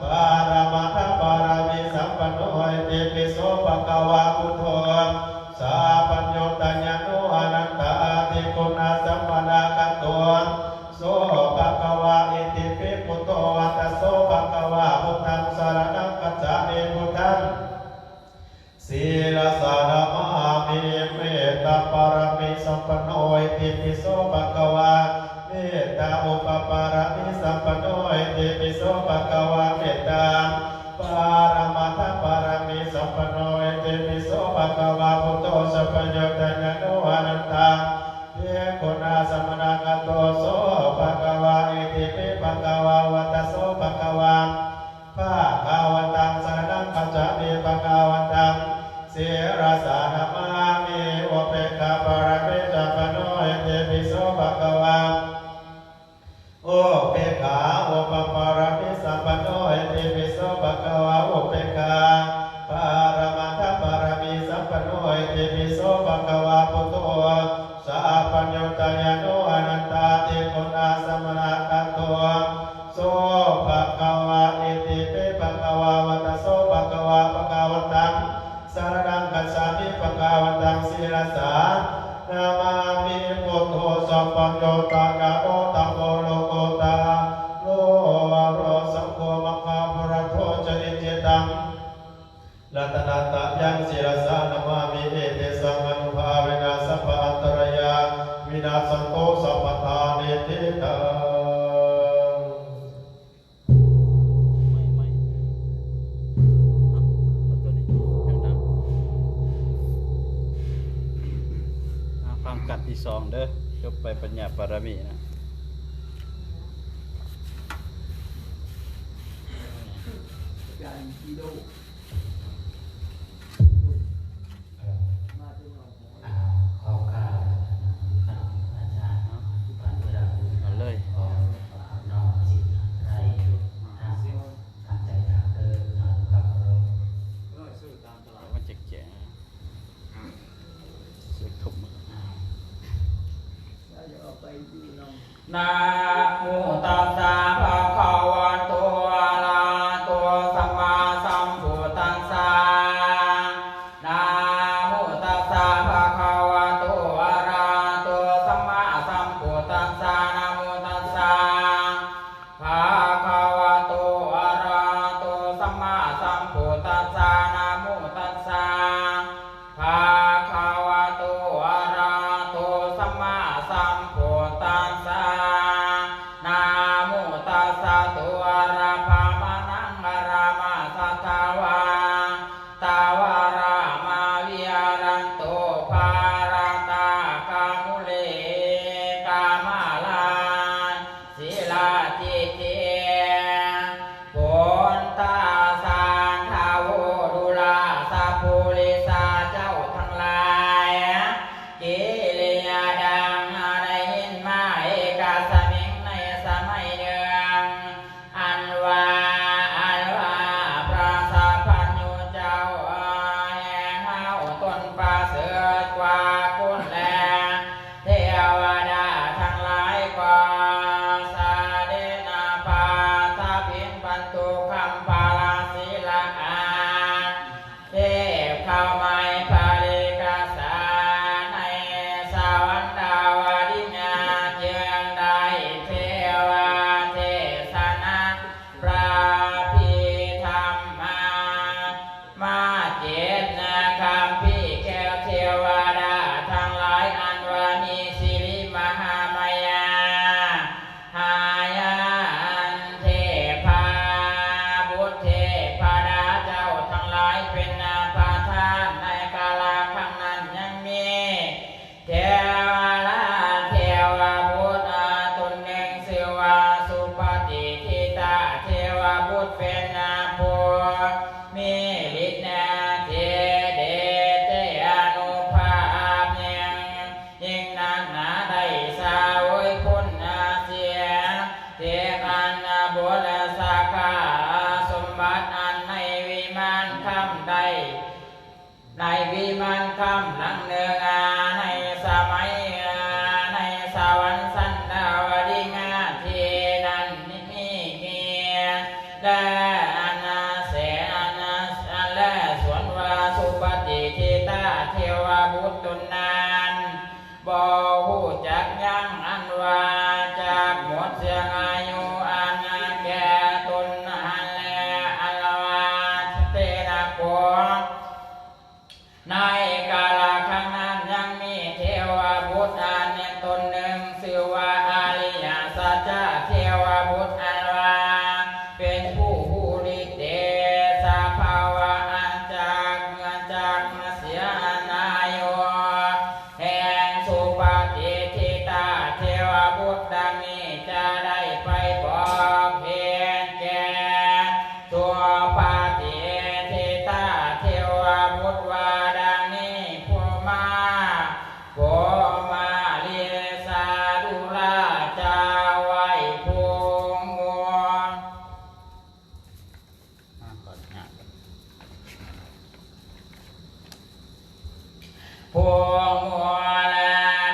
ປາລະມັດຖະປາລະມີສຳປັນໂນ ອິຕິປິໂສພະຄະວາ ພຸດໂທ ສັບພັນຍູຕະຍາໂນ ອະນັນຕະອາທິຄຸນນະສະມະນະຄະໂຕ ໂສພະຄະວາ ອິຕິປິພຸດໂທ ວັດຕະໂສພະຄະວາ ພຸດທັງສະລະນັງກັດສາມິ ພຸດທັງ ສິລະສານະມາມິ ເມດຕາປາລະມີສຳປັນໂນ ອິຕິປິໂສພະຄະວາ ເມດຕາອຸປະປາລະມີສຳປັນໂນ ອິຕິປິໂສພະຄະວາ ເມດຕາ ປະລະມັດຖະປາລະມີສຳປັນໂນ ອິຕິປິໂສພະຄະວາ ພຸດໂທ ສັບພັນຍູຕະຍາໂນ ອະນັນຕະ ພິກຂຸນາ ສະມະນະກະໂຕ ໂສພະຄະວາ ອິຕິປິພະຄະວາ ວັດຕະໂສພະຄະວາ ພະຄະວັນຕັງ ສະລະນັງ ຄັດສາມິ ພະຄະວັນຕັງ ສິລະສາ ນະມາມິ ອຸເປກຂາ ປາລະມີ ສຳປັນໂນ ອິຕິປິໂສ ພະຄະວາ ອຸເປກຂາ ອຸປະປາລະມີ ສຳປັນໂນ ອິຕິປິໂສ ພະຄະວາ ອຸເປກຂາ ປະລະມັດຖະ ປາລະມີ ສຳປັນໂນ ອິຕິປິໂສ ພະຄະວາ ພຸດໂທ ສາພັນໂຍ ຕະຍາໂນ ອະນັນຕາ ທິກຸນາ ສະມະນະກະໂຕ ໂສ ພະຄະວາ ອິຕິປິ ພະຄະວາ ວັດຕະໂສ ພະຄະວາ ພະຄະວັນຕັງ ສະລະນັງ ຄັດສາມິ ພະຄະວັນຕັງ ສິລະສາ ນະມາມິ ພຸດໂທ ສາພັນໂຍ ຕະຍາໂນ ທຳໂມ ໂລກຸດຕະໂລ ວະໂລ ສັງໂຄ ມັງຄະຜະລະໂທ ຈະນິດຈິດຕັງ ລັດຕະນະຕະຍັງ ສິລະສາ ນະມາມິ ເອເຕສັງ ອະນຸພາເວນະ ສັບພະອັນຕະລາຍາ ວິນາສັນໂຕ ສັບພະທາ ນິທິຕັງ. ໄມ້ ໄມ້ ເອົາ ເອົາຕົວນີ້ ດັງໆ ອ່າ ຟັງກັດທີສອງເດີ ຈົບໄປປັນຍາປາລະມີນະ ອາຈານກິໂລ ອ່າ ຂໍກ່າວນຳອາຈານ ເອົາເລີຍ ຂອງນ້ອງສິລະໄລ ຕັ້ງ ຕັ້ງໃຈຟັງເດີ ເອົາ ມັນແຈກໆ ເສຍງທຸບມື. ນະໂມຕັດສະ ພະຄະວະໂຕ ອະລະຫະໂຕ ສຳມາສຳພຸດທັດສະ ນະໂມຕັດສະ ພະຄະວະໂຕ ອະລະຫະໂຕ ສຳມາສຳພຸດທັດສະ ນະໂມຕັດສະ ພະຄະວະໂຕ ອະລະຫະໂຕ ສຳມາສຳພຸດທັດສະ ນະໂມຕັດສະ ພະຄະວະໂຕ ອະລະຫະໂຕ ສຳມາສຳພຸດທັດສະ ນະ ສຸປະຕິທິຕາເທວະບຸດເປັນຜູ້ມີລິດເດດເດຊອານຸພາບຍິ່ງ ຍິ່ງນັກໜາໄດ້ສາວຍພົ້ນເສຍເທບອັນບົດສາຂາສົມບັດອັນໃນວິມານຄຳໃດ ໃນວິມານຄຳຫຼັງໜຶ່ງ ໃນສະໄໝ ໃນສະຫວັນຊັ້ນດາວະດິງ ທີ່ນັ້ນມີແລອັນແສນ ແລສວນວ່າສຸປະຕິທິຕາເທວະບຸດຕົນນັ້ນ ບໍ່ຮູ້ຈັກຍັງອັນວ່າຈັກໝົດເຊື່ອງອາຍຸອັນແກ່ຕົນຫັ້ນແລ ອັນວ່າເທນະໂກ ໃນກາລະຄັ້ງນັ້ນຍັງມີເທວະບຸດອັນໜຶ່ງຕົນໜຶ່ງ ຊື່ວ່າອະລິຍະສັດຈະເທວະບຸດ ອັນວ່າເປັນຜູ້ຮູ້ລິດເດຊະພາວະອັນຈັກເມື່ອຈັກມາເສຍອາຍຸ ແຫ່ງສຸປະຕິທິຕາເທວະບຸດ ດັ່ງນີ້ຈະໄດ້ໄປບອກເຫດແກ່ສຸປະຕິທິຕາເທວະບຸດວ່າດັ່ງນີ້ ພູມາ ພູມາລິສາດຸລາຈາໄວພູງ ພວກมัวแล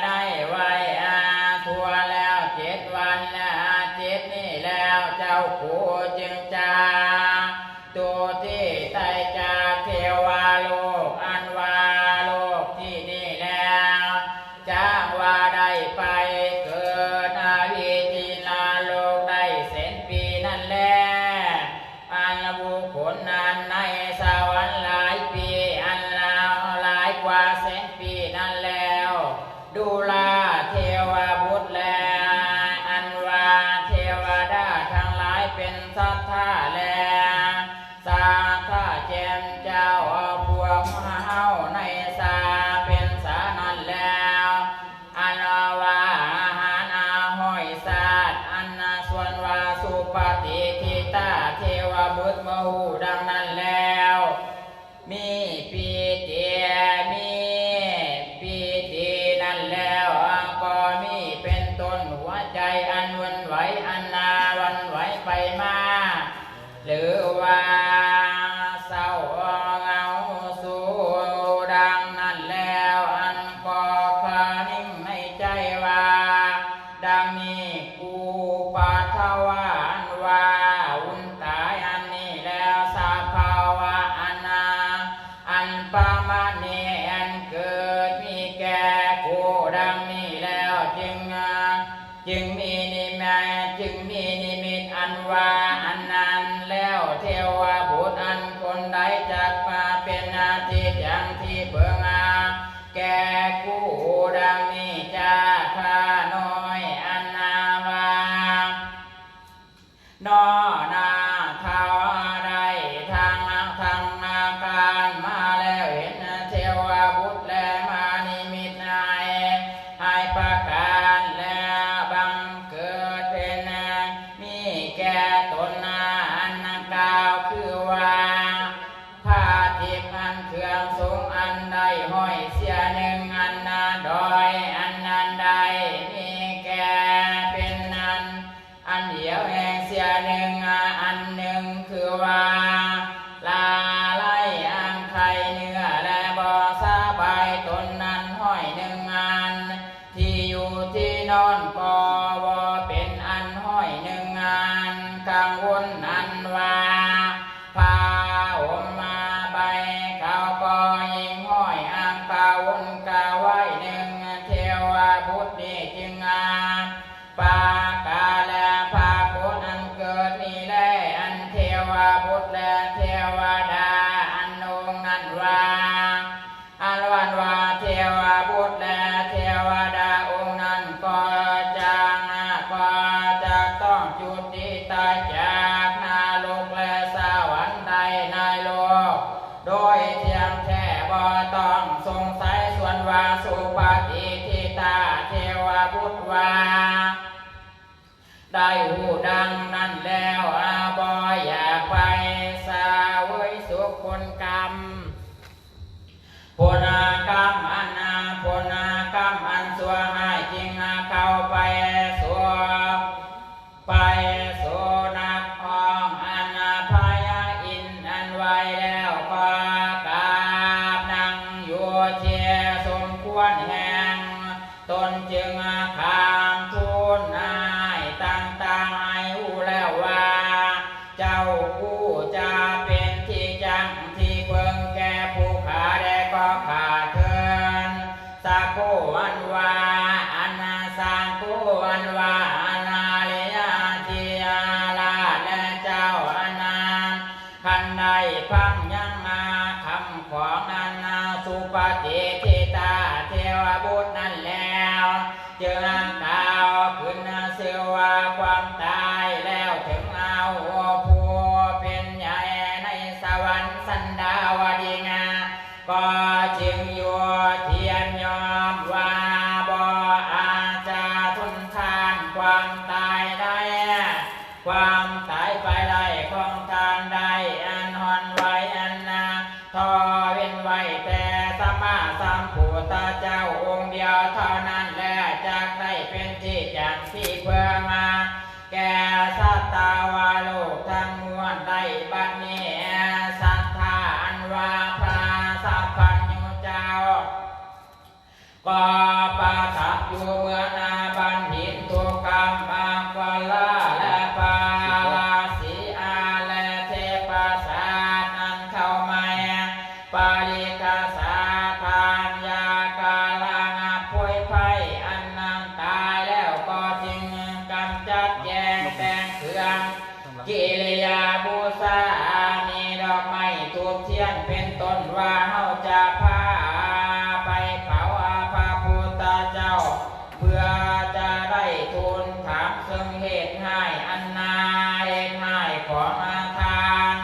ได้ไหว้อาทั่วแล้วเจ็ดวันและอาทิตย์นี้แล้ว เจ้ากูจึงจะจุติไต่จากเทวโลกอันว่าโลกที่นี่แล้ว จักว่าได้ไปเกิดอวิจินโลกได้แสนปีนั่นแล อันบุคคลนั้นในสวรรค์หลายปี อันลาวหลายกว่าแสนปีนั้นแล้ว ดุลาเทวบุตรแล อันว่าเทวดาทั้งหลายเป็นศรัทธาแล ศรัทธาแจ่มแจ้งพวกเฮาในสาเป็นสานั้นแล้ว อันว่าอาหารอาห้อยสัตว์ อันส่วนว่าสุปฏิทิตาเทวบุตรเมื่อฮู้ดังนั้นแล้ว มีปีติ มีปีตินั้นแล้ว ก็มีเป็นต้นหัวใจอันหวั่นไหว อันนาหวั่นไหวไปมา หรือว่าเศร้าเหงาโศกดังนั้นแล้ว อันก็คานิ่งในใจว่า ดังนี้ อุปัฏฐวา อันว่าอุนตายอันนี้แล้ว สภาวะอันนาอันประมาณนี้ อันเกิดมีแก่กูดังนี้แล้ว จึง จึงมีนิมิต จึงมีนิมิตอันว่าอันนั้นแล้ว เทวบุตรอันคนใดจักมาเป็นอาทิตย์อย่างที่เบิ่งอา แก่กูดังนี้จาข้าน้อยอันนาว่า นอนาถวาได้ทางทางอาการมาแล้วเห็นเทวบุตรและมานิมิตให้ ให้ประการและบังเกิดเป็นมีแก่ตนอันกล่าวคือว่า ผ้าทิพย์อันเครื่องสงอันได้ห้อยเสียหนึ่งอันนาดอยอันนั้นได้มีแก่เป็นนั้น อันเดียวแห่งเสียหนึ่งอันหนึ่งคือว่า ลาไลอังไคเนื้อและบ่สบายตนนั้นห้อยหนึ่งอัน ที่อยู่ที่นอนก็บ่เป็นอันห้อยหนึ่งอัน กังวลนั้นว่า ผ้าห่มมาใบเขาก็ยิ่งห้อยอังกาวนกาไว้หนึ่ง เทวบุตรนี้จึงอา ปากาและพระโกศอันเกิดนี้แล อันเทวบุตรและเทวดาอันองค์นั้นว่า อันวันว่าเทวบุตรและเทวดาองค์นั้นก็จัก ก็จักต้องจุติตายจากนรกและสวรรค์ได้ในโลก โดยเที่ยงแท้บ่ต้องสงสัย ส่วนว่าสุปฏิทิตาเทวบุตรว่า ໄດ້ຮູ້ດັ່ງນັ້ນແລ້ວ ບໍ່ຢາກໄປສະເຫວີຍສຸກຜົນກຳ ຜົນກຳອັນ ຜົນກຳອັນຊົ່ວຮ້າຍ ຈຶ່ງເຂົ້າໄປສວມ ໄປໂສນະຫ້ອງອັນພະຍາອິນອັນໄວ້ແລ້ວ ກໍກາບນັ່ງຢູ່ທີ່ສົມຄວນແຫ່ງຕົນ ຈຶ່ງຄາມທູນອ້າຍຕ່າງໆ ໃຫ້ຮູ້ແລ້ວວ່າ ເຈົ້າຜູ້ຈະເປັນທີ່ຢັ້ງທີ່ເພິ່ງແກ່ຜູ້ຂ້າແດ່ກໍຂ້າເທີນ ສາໂກອັນວ່າ ອັນນາ ສາໂກອັນວ່າ ອະນາລິຍາທິລາດ ແລະ ເຈົ້າອານານ ຄັນໄດ້ຟັງຍັງຄຳຂອງອັນນາ ສຸປະຕິທິຕາເທວະບຸດນັ້ນແລ້ວ ຈຶ່ງກ່າວຂຶ້ນຊື່ວ່າຄວາມຕາຍແລ້ວ ເຖິງເອົາຜູ້ເປັນໃຫຍ່ໃນສະຫວັນສັນດາວະດີງາ ກໍຈຶ່ງຢູ່ທຽນຍອມວ່າບໍ່ອາດຈະທົນທານຄວາມຕາຍໄດ້ ຄວາມຕາຍໄປໄດ້ຂອງທ່ານໄດ້ ອັນຮ່ອນໄວອັນນາ ທໍເວັ້ນໄວ້ແຕ່ສຳມາສຳພຸດທະເຈົ້າອົງດຽວເທົ່ານັ້ນແລະ ຈັກໄດ້ເປັນທີ່ຢັ້ງທີ່ເພິ່ງ ແກ່ສັດຕະວະໂລກທັງມວນໄດ້ບັດນີ້. ສັດທາອັນວ່າພະສັບພັນຍູເຈົ້າ ກໍປະທັບຢູ່ເມືອງອາບັນຫິນ ທຸກຳມັງຄະລາ ແລະ ພະລາສີອາ ແລະ ເທພະສາດນັ້ນເຂົ້າໃໝ່ ປະລິກະສາທານ ຢາກາລະງັບໂພຍໄພ ອັນນານຕາຍແລ້ວກໍຈຶ່ງກຳຈັດແຈງແຕ່ງເຄື່ອງ ກິລິຍາບູຊາ ມີດອກໄມ້ທູບທຽນເປັນຕົ້ນ ວ່າເຮົາຈະພາໄປເຜົາພະພຸດທະເຈົ້າ ເພື່ອຈະໄດ້ທູນຖາມເຊິ່ງເຫດຮ້າຍອັນໜ້າເຫດຮ້າຍຂອງທ່ານ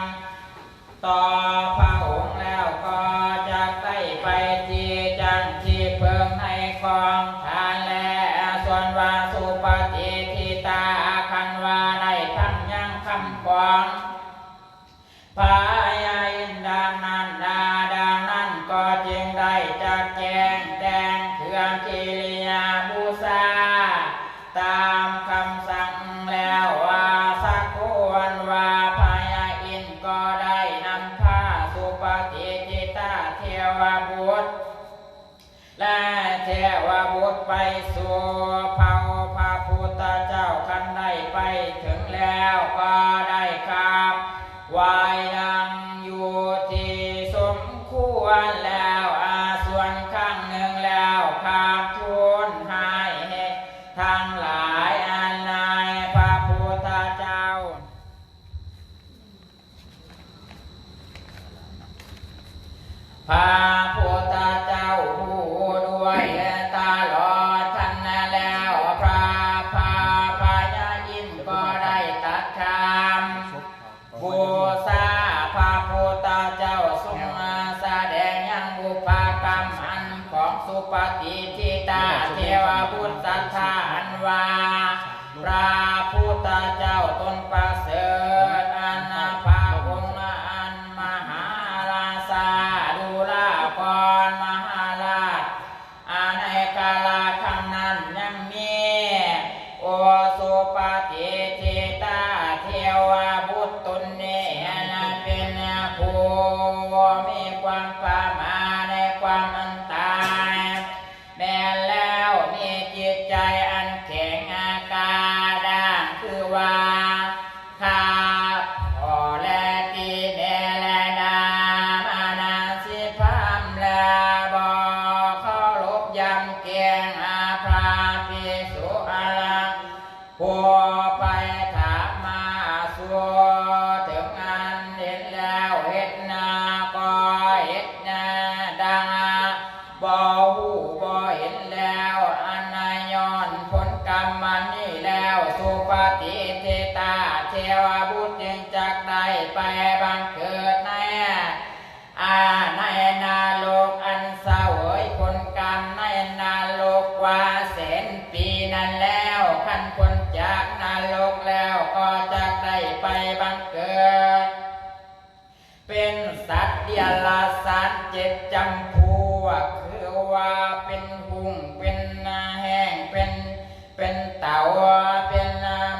ຕໍ່ພະອົງແລ້ວ ກໍຈັກໄດ້ໄປທີ່ຢັ້ງທີ່ເພິ່ງໃນຂອງທ່ານແລ. ສ່ວນວ່າສຸປະຕິທິຕາ ຄັນວ່າໄດ້ຟັງຍັງຄຳຂອງ ພະຍາອິນດັ່ງນັ້ນນາ ດັ່ງນັ້ນກໍຈຶ່ງໄດ້ຈັກແຈງແຕ່ງເຄື່ອງກິລິຍາບູຊາ ຕາມຄຳສັ່ງແລ້ວ ວ່າສາໂກອັນວ່າພະຍາອິນກໍໄດ້ນຳພາສຸປະຕິທິຕາເທວະບຸດ ແລະ ເທວະບຸດໄປສູ່ເຜົາພະພຸດທະເຈົ້າ. ຄັນໄດ້ໄປເຖິງແລ້ວ ກໍໄດ້ຄາບໄຫວ້ນັ່ງຢູ່ທີ່ສົມຄວນແລ້ວ ອາ ສ່ວນຄັ້ງໜຶ່ງແລ້ວ ຄາບທູນໃຫ້ທັງຫຼາຍ ອັນນາຍພະພຸດທະເຈົ້າ ພະພຸດທະເຈົ້າຮູ້ດ້ວຍຕະຫຼອດທັນແລ້ວ ພະ ພະ ພະຍາອິນກໍໄດ້ຕັດຄຳບູຊາພະພຸດທະເຈົ້າ ຊົງສະແດງຍັງບຸບພະກຳອັນຂອງສຸປະຕິທິຕາເທວະບຸດສັດທາ ອັນວ່າ ພະພຸດທະເຈົ້າຕົນປະເສີດ ອັນນາພະອົງອັນມະຫາລາຊາ ດູລາກອນມະຫາລາດ ອາ ໃນກາລະຄັ້ງນັ້ນຍັງມີ ໂອ ສຸປະຕິທິຕາເທວະບຸດຕົນນີ້ ອັນເປັນຜູ້ມີຄວາມປະໝາໃນຄວາມອັນຕາຍ ແມ່ນແລ້ວມີຈິດໃຈອັນແຂງອາກາດ້າງ ຄືວ່າຂ້າພໍ່ແລະຕີແມ່ແລະດາມານາຊິພາມ ແລະ ບໍ່ເຄົາລົບຢຳເກງອາພະພິກຂຸອາລັງ ຜູ້ໄປຖາມມາສູ່ເຖິງອັນເຫັນແລ້ວເຮັດນາກໍເຮັດນາ ດັ່ງບໍ່ຮູ້ບໍ່ເຫັນແລ້ວ ອັນນາຍ້ອນຜົນກຳອັນນີ້ແລ້ວ ສຸປະຕິທິຕາເທວະບຸດຈຶ່ງຈັກໄດ້ໄປບັງເກີດໃນ ອາ ໃນນະລົກ ອັນສະເຫວີຍຜົນກຳໃນນະລົກກວ່າແສນປີນັ້ນແລ້ວ ຄັນພົ້ນຈາກນະລົກ ແລ້ວກໍຈັກໄດ້ໄປບັງເກີດ ເປັນສັດເດຍລະສານເຈັດຈຳພວກ ຄືວ່າເປັນຮຸ້ງ ເປັນແຫ້ງ ເປັນ ເປັນເຕົ່າ ເປັນ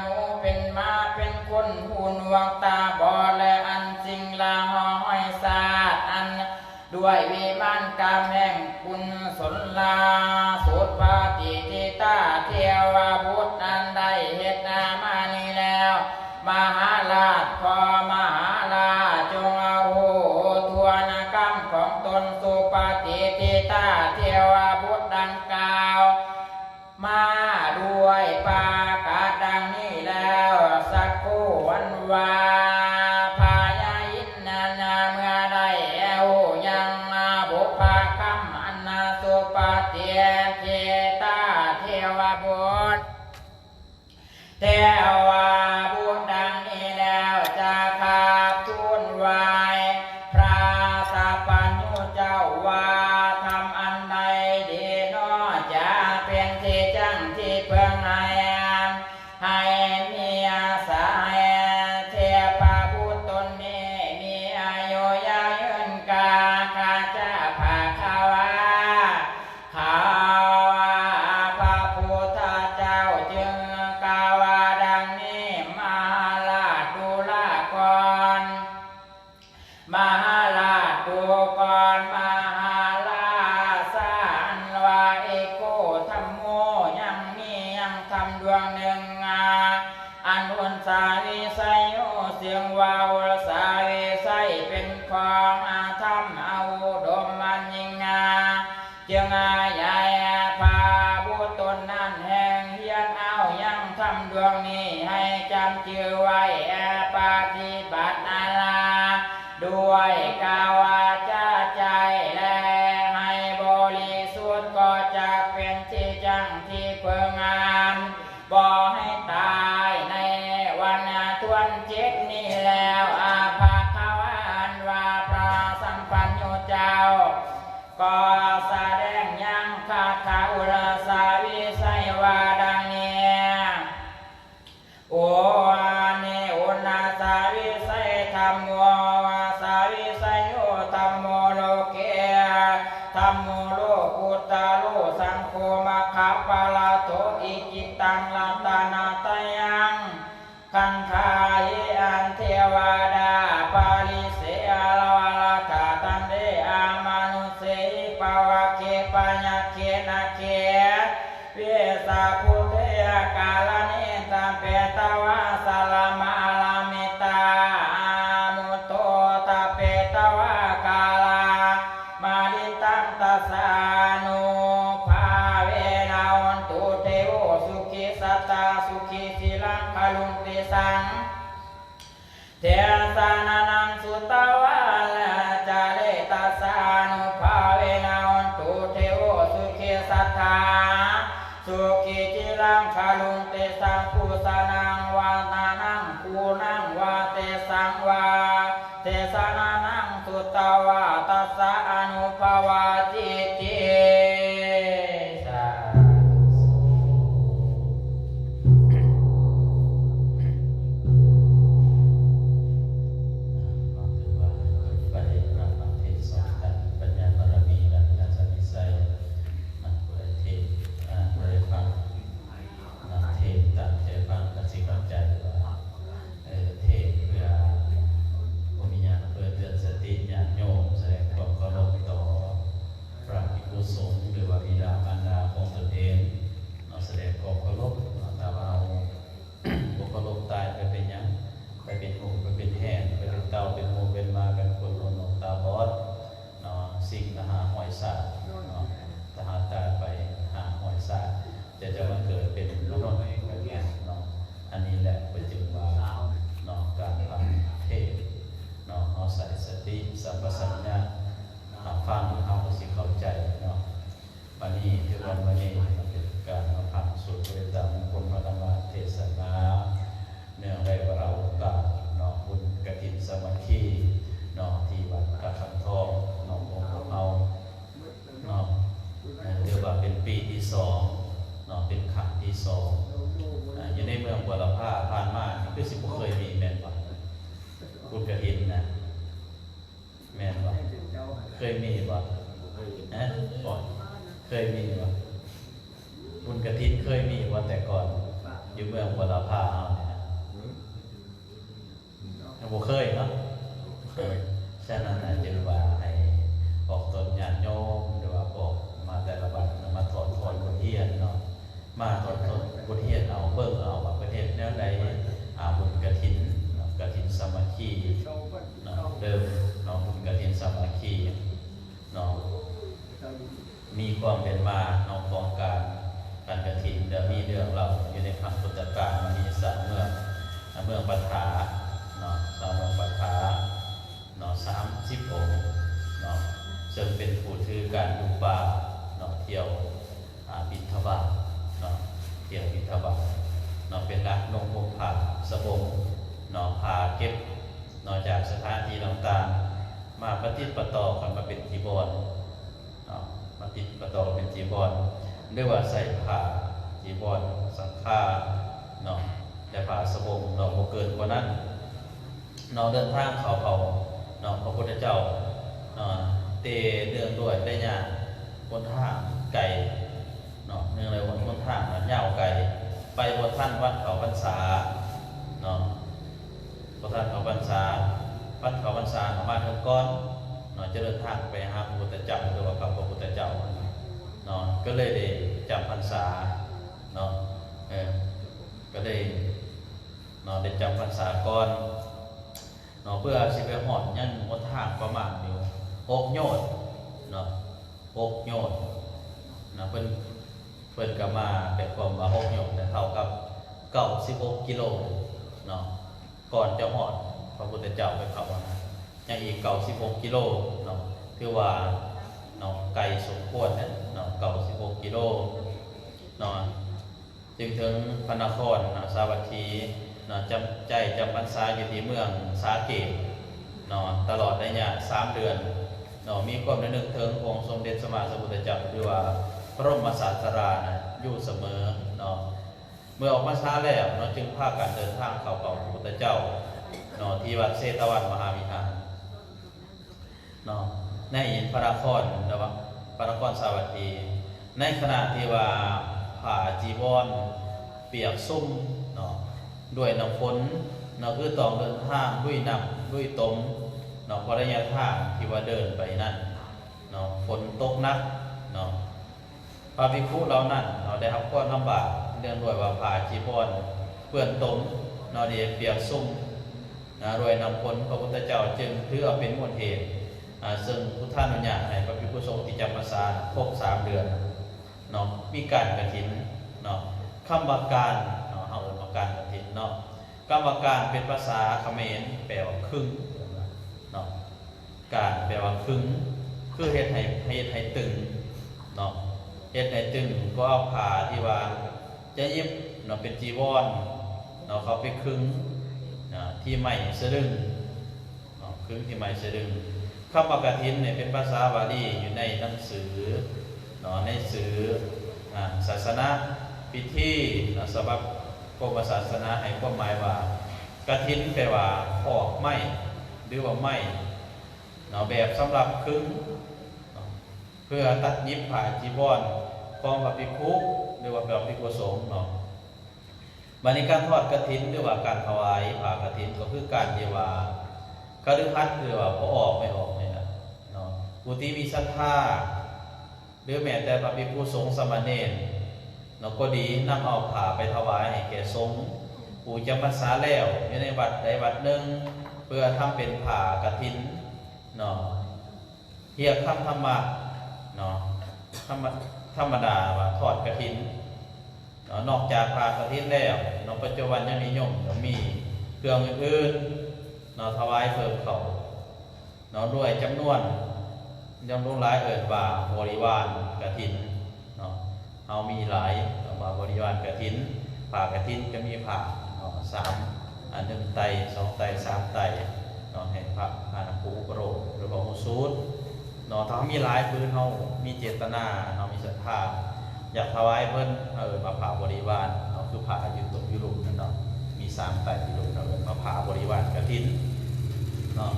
ໝູ ເປັນໝາ ເປັນຄົນຫູໜວກຕາບອດ ແລະ ອັນສິ່ງລະຫໍ່ຫ້ອຍຊາດ ອັນດ້ວຍວິມານກາມແຫ່ງກຸນສົນລາ ສຸດປະຕິທິຕາເທວະບຸດ ອັນໄດ້ເຮັດມານີ້ແລ້ວ ມະຫາລາດ ຂໍມະຫາລາດຈົ່ງເອົາຮູ້ທົ່ວນະກຳຂອງຕົນ ສຸປະຕິທິຕາເທວະບຸດດັ່ງກ່າວມາດ້ວຍປະກາດດັ່ງນີ້ແລ້ວ ສັກໂຄ ອັນວ່າພະຍາອິນນັ້ນ ເມື່ອໄດ້ຮູ້ຍັງບຸບພະຄຳອັນນາ ສຸປະຕິທິຕາເທວະບຸດ ເທວະບຸດດັ່ງນີ້ແລ້ວ ຈະກາບທູນໄຫວ້ພະສັບພັນຍູເຈົ້າວ່າ ທຳອັນໃດດີນໍ ຈະເປັນທີ່ຢັ້ງທີ່ເພິ່ງໃຫ້ ໃຫ້ມີອາສາ ໃຫ້ເທວະບຸດຕົນນີ້ມີອາຍຸຍາວຍືນກາ ຄະຈະພະຄະວາ ຂ້າພະພຸດທະເຈົ້າຈຶ່ງກ່າວວ່າດັ່ງນີ້ ມະຫາລາດດຸລາກອນ ມະຫາລາດດຸກອນ ມະຫາລາຊາ ອັນວ່າເອໂກທຳໂມ ຍັງມີຍັງທຳດວງໜຶ່ງ ອາ ອະນຸນສາວິໄສໂຍ ເຊິ່ງວ່າອຸນສາວິໄສເປັນຂອງອາທຳອະອຸດົມອັນຍິ່ງງາມ ຈຶ່ງອາໄຍພະບຸດຕົນນັ້ນແຮ່ງຮຽນເອົາຍັງທຳດວງນີ້ ໃຫ້ຈຳຈື່ໄວ້ປະຕິບັດອາລາ ດ້ວຍກາຍວາຈາໃຈ ແລະ ໃຫ້ບໍລິສຸດ ກໍຈະເປັນທີ່ຢັ້ງທີ່ເພິ່ງອາ ບໍ່ໃຫ້ຕາຍໃນວັນທວນເຈັດນີ້ແລ້ວ ອາພະຄະວາ ອັນວ່າພະສັມພັນຍູເຈົ້າ ກໍສະແດງຍັງຄາຖາອຸນສາວິໄສວ່າດັ່ງນີ້ ໂອ ອານິ ອຸນສາວິໄສທຳໂມ ສາວິໄສໂຍທຳໂມ ໂລເກ ທຳໂມ ໂລກຸດຕະໂລ ສັງໂຄ ມັກຂະປະລະໂຕ ອິຈິຕັງ ລັດຕະນະຕະຍັງ ຄັນທາຫິ ອັນເທວະດາ ປະລິເສ ອາລະວະລັດຖະ ທັນເດ ອາມະນຸດເສຫິ ປະວະເຄ ປະຍັກເຂ ນາກເຂ ວິສາພຸດເທ ອາກາລະນິ ຕະເປຕະວາ ສະລະມະອາລາມິຕາ ອາມຸດໂທ ຕະເປຕະວາ ກາລາມະລິຕັງ ຕັດສະອານຸພາເວນະ ໂຫນຕຸ ເທໂວ ສຸຂີ ສັດຕາ ສຸຂີ ຊິລັງຄະລຸງ ເຕສັງ ເທສະນານັງ ສຸຕະວາ ຈາເລ ຕັດສະອານຸພາເວນະ ໂຫນຕຸ ເທໂວ ສຸຂີ ສັດຖາ ສຸຂີ ຊິລັງຄະລຸງ ເຕສັງ ພູຊະນັງ ວານານັງ ຄູນັງ ວາເຕສັງ ວາເຕສະນານັງ ສຸຕະວາ ຕັດສະອານຸພາວາ ຈິຕິ ເຄີຍມີບໍ່? ຮະ? ບໍ່ເຄີຍມີບໍ່? ບຸນກະຖິນເຄີຍມີບໍ່ແຕ່ກ່ອນ ຢູ່ເມືອງບົວລະພາເຮົານີ້ນະ? ຍັງບໍ່ເຄີຍເນາະ. ເອີ ສະນັ້ນນະ ຈຶ່ງວ່າໃຫ້ອອກຕົນຍາດໂຍມ ຫຼືວ່າອອກມາແຕ່ລະວັດນະ ມາຖອດຖອນບົດຮຽນເນາະ. ມາທົບທວນບົດຮຽນເອົາ, ເບິ່ງເອົາວ່າເພິ່ນເຮັດແນວໃດ. ອາ ບຸນກະຖິນເນາະ, ກະຖິນສາມັກຄີເນາະ, ເລີ່ມເນາະ, ບຸນກະຖິນສາມັກຄີເນາະ, ມີຄວາມເປັນມາເນາະ ຂອງການ ການກະຖິນ ແລະ ມີເລື່ອງເລົ່າຢູ່ໃນຄັ້ງພຸດທະການ ມີຊາວເມືອງ ເມືອງປະທາເນາະ, ຊາວເມືອງປະທາເນາະ ສາມສິບອົງເນາະ, ເຊິ່ງເປັນຜູ້ຖືການຢູ່ປ່າເນາະ, ທ່ຽວ ອາ ບິນທະບາດເນາະ, ທ່ຽວບິນທະບາດເນາະ, ເປັນຫຼັກນຸ່ງຫົ່ມຜ້າສະບົງເນາະ, ຜ້າເກັບເນາະ ຈາກສະຖານທີ່ຕ່າງໆ ມາປະຕິດປະຕໍ່ກັນມາເປັນຈີວອນເນາະ, ປະຕິດປະຕໍ່ເປັນຈີວອນ ຫຼືວ່າໃສ່ຜ້າຈີວອນສັງຄາເນາະ ແລະ ຜ້າສະບົງເນາະ, ບໍ່ເກີນກວ່ານັ້ນ. ເນາະ ເດີນທາງເຂົ້າເຝົ້າເນາະ ພະພຸດທະເຈົ້າເນາະ ແຕ່ເນື່ອງດ້ວຍໄລຍະຫົນທາງໄກເນາະ, ເນື່ອງດ້ວຍຫົນທາງມັນຍາວໄກ ໄປບໍ່ທັນວັນເຂົ້າພັນສາເນາະ, ບໍ່ທັນເຂົ້າພັນສາ, ວັນເຂົ້າພັນສາເນາະ ມາເຖິງກ່ອນເນາະ, ຈະເດີນທາງໄປຫາພະພຸດທະເຈົ້າ ຫຼືວ່າກັບພະພຸດທະເຈົ້າເນາະ, ກໍເລີຍໄດ້ຈຳພັນສາເນາະ, ເອີ ກໍເລີຍ ເນາະ ໄດ້ຈຳພັນສາກ່ອນເນາະ, ເພື່ອຊິໄປຮອດ ຍັງຫົນທາງປະມານຢູ່ຫົກໂຍດເນາະ, ຫົກໂຍດເນາະ, ເພິ່ນ ເພິ່ນກໍມາ ແປຄວາມວ່າຫົກໂຍດ ແລະ ເທົ່າກັບເກົ້າສິບຫົກກິໂລເນາະ, ກ່ອນຈະຮອດພະພຸດທະເຈົ້າໄປເຂົ້ານະ ຍັງອີກເກົ້າສິບຫົກກິໂລເນາະ, ຖືວ່າເນາະ ໄກສົມຄວນເນາະ ເກົ້າສິບຫົກກິໂລເນາະ. ຈຶ່ງເຖິງພະນະຄອນເນາະ ສາວັດຖີເນາະ, ຈຳ ໄດ້ຈຳພັນສາຢູ່ທີ່ເມືອງສາເກດເນາະ ຕະຫຼອດໄລຍະສາມເດືອນເນາະ, ມີຄວາມລະນຶກເຖິງອົງສົມເດັດສຳມາສຳພຸດທະເຈົ້າ ຫຼືວ່າພະລົມມະສາດສະດານະ ຢູ່ສະເໝີເນາະ. ເມື່ອອອກພັນສາແລ້ວເນາະ ຈຶ່ງພາກັນເດີນທາງເຂົ້າເຝົ້າພະພຸດທະເຈົ້າເນາະ ທີ່ວັດເຊຕະວັນມະຫາວິຫານ ເນາະ ໃນພະນະຄອນ ແລະວ່າພະນະຄອນສາວັດຖີ ໃນຂະນະທີ່ວ່າຜ້າຈີວອນປຽກຊຸ່ມເນາະ ດ້ວຍນ້ຳຝົນເນາະ, ຄືຕ້ອງເດີນທາງລຸຍນ້ຳລຸຍຕົມເນາະ, ເພາະໄລຍະທາງທີ່ວ່າເດີນໄປນັ້ນເນາະ ຝົນຕົກໜັກເນາະ. ພະພິກຂຸເຫຼົ່ານັ້ນເນາະ ໄດ້ຮັບຄວາມລຳບາກ ເນື່ອງດ້ວຍວ່າຜ້າຈີວອນເປື້ອນຕົມເນາະ ໄດ້ປຽກຊຸ່ມນະ ດ້ວຍນ້ຳຝົນ. ພະພຸດທະເຈົ້າຈຶ່ງຖືເອົາເປັນມູນເຫດ ອາ ເຊິ່ງພຸດທານຸຍາດໃຫ້ພະພິກຂຸສົງທີ່ຈຳພັນສາຄົບສາມເດືອນເນາະ ມີການກະຖິນເນາະ. ຄຳວ່າການເນາະ ເຮົາເອີ້ນວ່າການກະຖິນເນາະ, ຄຳວ່າການເປັນພາສາຂະເໝນແປວ່າຄຶງເນາະ. ການແປວ່າຄຶງ ຄືເຮັດໃຫ້ ເຮັດໃຫ້ຕຶງເນາະ, ເຮັດໃຫ້ຕຶງ ກໍເອົາຜ້າທີ່ວ່າຈະຫຍິບເນາະ ເປັນຈີວອນເນາະ ເຂົ້າໄປຄຶງນະ ທີ່ໄມ້ສະດຶງເນາະ, ຄຶງທີ່ໄມ້ສະດຶງ. ຄຳວ່າກະຖິນນີ້ເປັນພາສາບາລີ ຢູ່ໃນໜັງສືເນາະ ໃນສື່ ອາ ສາສະໜາພິທີເນາະ ສະບັບກົມມະສາສະໜາ ໃຫ້ຄວາມໝາຍວ່າ ກະຖິນແປວ່າຄອກໄມ້ ຫຼືວ່າໄມ້ເນາະ ແບບສຳລັບຄຶງເນາະ ເພື່ອຕັດຫຍິບຜ້າຈີວອນຂອງພະພິກຂຸ ຫຼືວ່າພະພິກຂຸສົງເນາະ. ບາດນີ້ການທອດກະຖິນ ຫຼືວ່າການຖວາຍຜ້າກະຖິນ ກໍຄືການທີ່ວ່າຄະລືຫັດ ຫຼືວ່າພໍ່ອອກແມ່ອອກນີ້ນະເນາະ ຜູ້ທີ່ມີສັດທາ ຫຼືແມ້ແຕ່ພະພິກຂຸສົງສາມະເນນເນາະກໍດີ ນຳເອົາຜ້າໄປຖວາຍໃຫ້ແກ່ສົງຜູ້ຈຳພັນສາແລ້ວ ຢູ່ໃນວັດໃດວັດໜຶ່ງ ເພື່ອທຳເປັນຜ້າກະຖິນເນາະ. ຮຽກຄຳທຳມະເນາະ ທຳມະ ທຳມະດາວ່າທອດກະຖິນເນາະ. ນອກຈາກຜ້າກະຖິນແລ້ວເນາະ ປັດຈຸບັນຍັງນິຍົມ ຍັງມີເຄື່ອງອື່ນໆເນາະ ຖວາຍເພີ່ມເຂົ້າ ເນາະ ດ້ວຍຈຳນວນຈຳນວນຫຼາຍ ເອີ້ນວ່າບໍລິວານກະຖິນເນາະ. ເຮົາມີຫຼາຍ ເອີ້ນວ່າບໍລິວານກະຖິນ. ຜ້າກະຖິນຈະມີຜ້າເນາະ ສາມ ອັນ ໜຶ່ງໄຕ ສອງໄຕ ສາມໄຕເນາະ ໃຫ້ພະ ພະນະຄູອຸປະໂລກ ຫຼືວ່າຮູ້ສູດເນາະ. ຖ້າເຮົາມີຫຼາຍຜືນ ເຮົາມີເຈດຕະນາເນາະ ມີສັດທາ ຢາກຖວາຍເພິ່ນ ເຮົາເອີ້ນວ່າຜ້າບໍລິວານເນາະ ຄືຜ້າຢູ່ຕົກຢູ່ລຸ່ມນັ້ນເນາະ ມີສາມໄຕຢູ່ລຸ່ມ ເຮົາເອີ້ນວ່າຜ້າບໍລິວານກະຖິນເນາະ.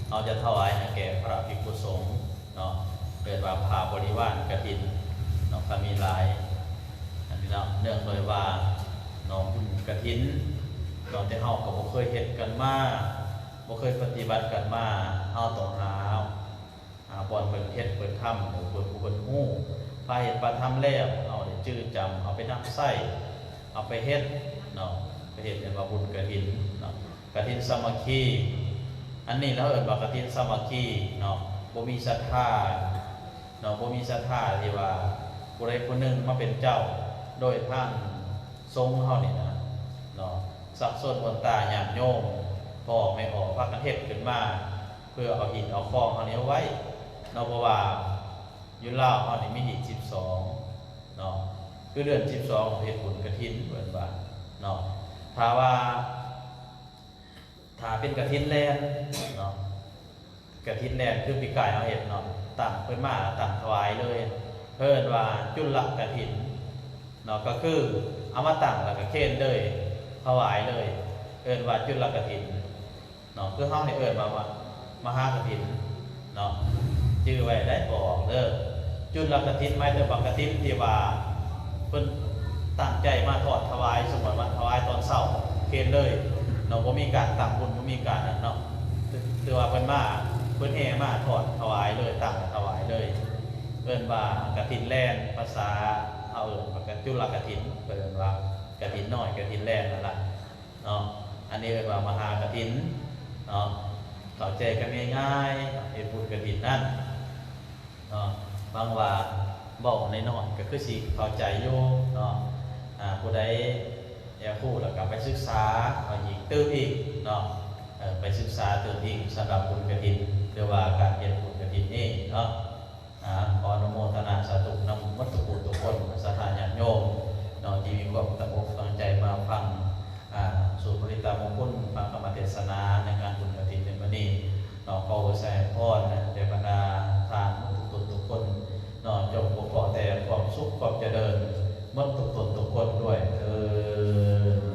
ເຮົາຈະຖວາຍໃຫ້ແກ່ພະພິກຂຸສົງ ເນາະ ເອີ້ນວ່າຜ້າບໍລິວານກະຖິນເນາະ ກໍມີຫຼາຍ ອັນນີ້ເນາະ ເນື່ອງໂດຍວ່າເນາະ ບຸນກະຖິນເນາະ ແຕ່ເຮົາກໍບໍ່ເຄີຍເຮັດກັນມາ ບໍ່ເຄີຍປະຕິບັດກັນມາ ເຮົາຕ້ອງຫາ ຫາບ່ອນເພິ່ນເຮັດເພິ່ນທຳ ເພິ່ນ ຜູ້ເພິ່ນຮູ້ ພາເຮັດພາທຳແລ້ວ ເຮົາໄດ້ຈື່ຈຳ ເອົາໄປນຳໃຊ້ ເອົາໄປເຮັດເນາະ ໄປເຮັດເອີ້ນວ່າບຸນກະຖິນເນາະ ກະຖິນສາມັກຄີ ອັນນີ້ລາວເອີ້ນວ່າກະຖິນສາມັກຄີເນາະ ບໍ່ມີສັດທາເນາະ ບໍ່ມີສັດທາທີ່ວ່າຜູ້ໃດຜູ້ໜຶ່ງມາເປັນເຈົ້າ ໂດຍທາງສົງເຮົານີ້ນະເນາະ ຊັກຊວນຄົນຕາຍາດໂຍມ ພໍ່ແມ່ອອກ ພາກັນເຮັດຂຶ້ນມາ ເພື່ອເອົາຫີນເອົາຄອງເຮົານີ້ເອົາໄວ້ເນາະ ເພາະວ່າຢູ່ລາວເຮົານີ້ມີຮີດສິບສອງເນາະ ຄືເດືອນສິບສອງເຮັດບຸນກະຖິນ ເອີ້ນວ່າເນາະ ຖ້າວ່າ ຖ້າເປັນກະຖິນແລ່ນເນາະ ກະຖິນແລ່ນຄືປີກາຍເຮົາເຮັດເນາະ ຕັ້ງເພິ່ນມາແລ້ວຕັ້ງຖວາຍເລີຍ ເອີ້ນວ່າຈຸລະກະຖິນເນາະ ກໍຄືເອົາມາຕັ້ງແລ້ວກໍເຄນເລີຍ ຖວາຍເລີຍ ເອີ້ນວ່າຈຸລະກະຖິນເນາະ ຄືເຮົານີ້ເອີ້ນວ່າ ມະຫາກະຖິນເນາະ ຈື່ໄວ້ໄດ້ບໍ່ ບອກເດີ ຈຸລະກະຖິນ ໝາຍເຖິງວ່າກະຖິນທີ່ວ່າເພິ່ນຕັ້ງໃຈມາທອດຖວາຍ ສົມມຸດວ່າຖວາຍຕອນເຊົ້າ ເຄນເລີຍເນາະ ບໍ່ມີການຕັ້ງບຸນ ບໍ່ມີການນັ້ນເນາະ ຖື ຖືວ່າເພິ່ນມາ ເພິ່ນແຫ່ມາທອດຖວາຍເລີຍ ຕັ້ງຖວາຍເລີຍ ເອີ້ນວ່າກະຖິນແລ່ນ ພາສາເຮົາເອີ້ນວ່າກະ ຈຸລະກະຖິນ ເພິ່ນເອີ້ນວ່າກະຖິນນ້ອຍ ກະຖິນແລ່ນນັ້ນລະ ເນາະ ອັນນີ້ເອີ້ນວ່າມະຫາກະຖິນເນາະ ເຂົ້າໃຈກັນງ່າຍໆ ເຮັດບຸນກະຖິນນັ້ນເນາະ ຫວັງວ່າເວົ້າໜ້ອຍໆ ກໍຄືຊິເຂົ້າໃຈຢູ່ເນາະ ອາ ຜູ້ໃດຢາກຮູ້ແລ້ວກໍໄປສຶກສາເອົາອີກ ຕື່ມອີກເນາະ ເອີ ໄປສຶກສາຕື່ມອີກ ສຳລັບບຸນກະຖິນ ຫຼືວ່າການເຮັດບຸນກະຖິນນີ້ເນາະ. ອາ ຂໍອະນຸໂມທະນາສາທຸນຳໝົດທຸກຜູ້ທຸກຄົນ ສັດທາຍາດໂຍມເນາະ ທີ່ມີຄວາມຕັ້ງອົກຕັ້ງໃຈມາຟັງ ອາ ສູດປະລິດຕະມຸງຄຸນ ຟັງທຳມະເທດສະໜາໃນງານບຸນກະຖິນໃນມື້ນີ້ເນາະ ຂໍອວຍໄຊໃຫ້ພອນແດ່ບັນດາທ່ານໝົດທຸກຄົນທຸກຄົນເນາະ ຈົ່ງພົບເພາະແຕ່ຄວາມສຸກຄວາມຈະເລີນໝົດທຸກຄົນທຸກຄົນດ້ວຍເທີ້ນ.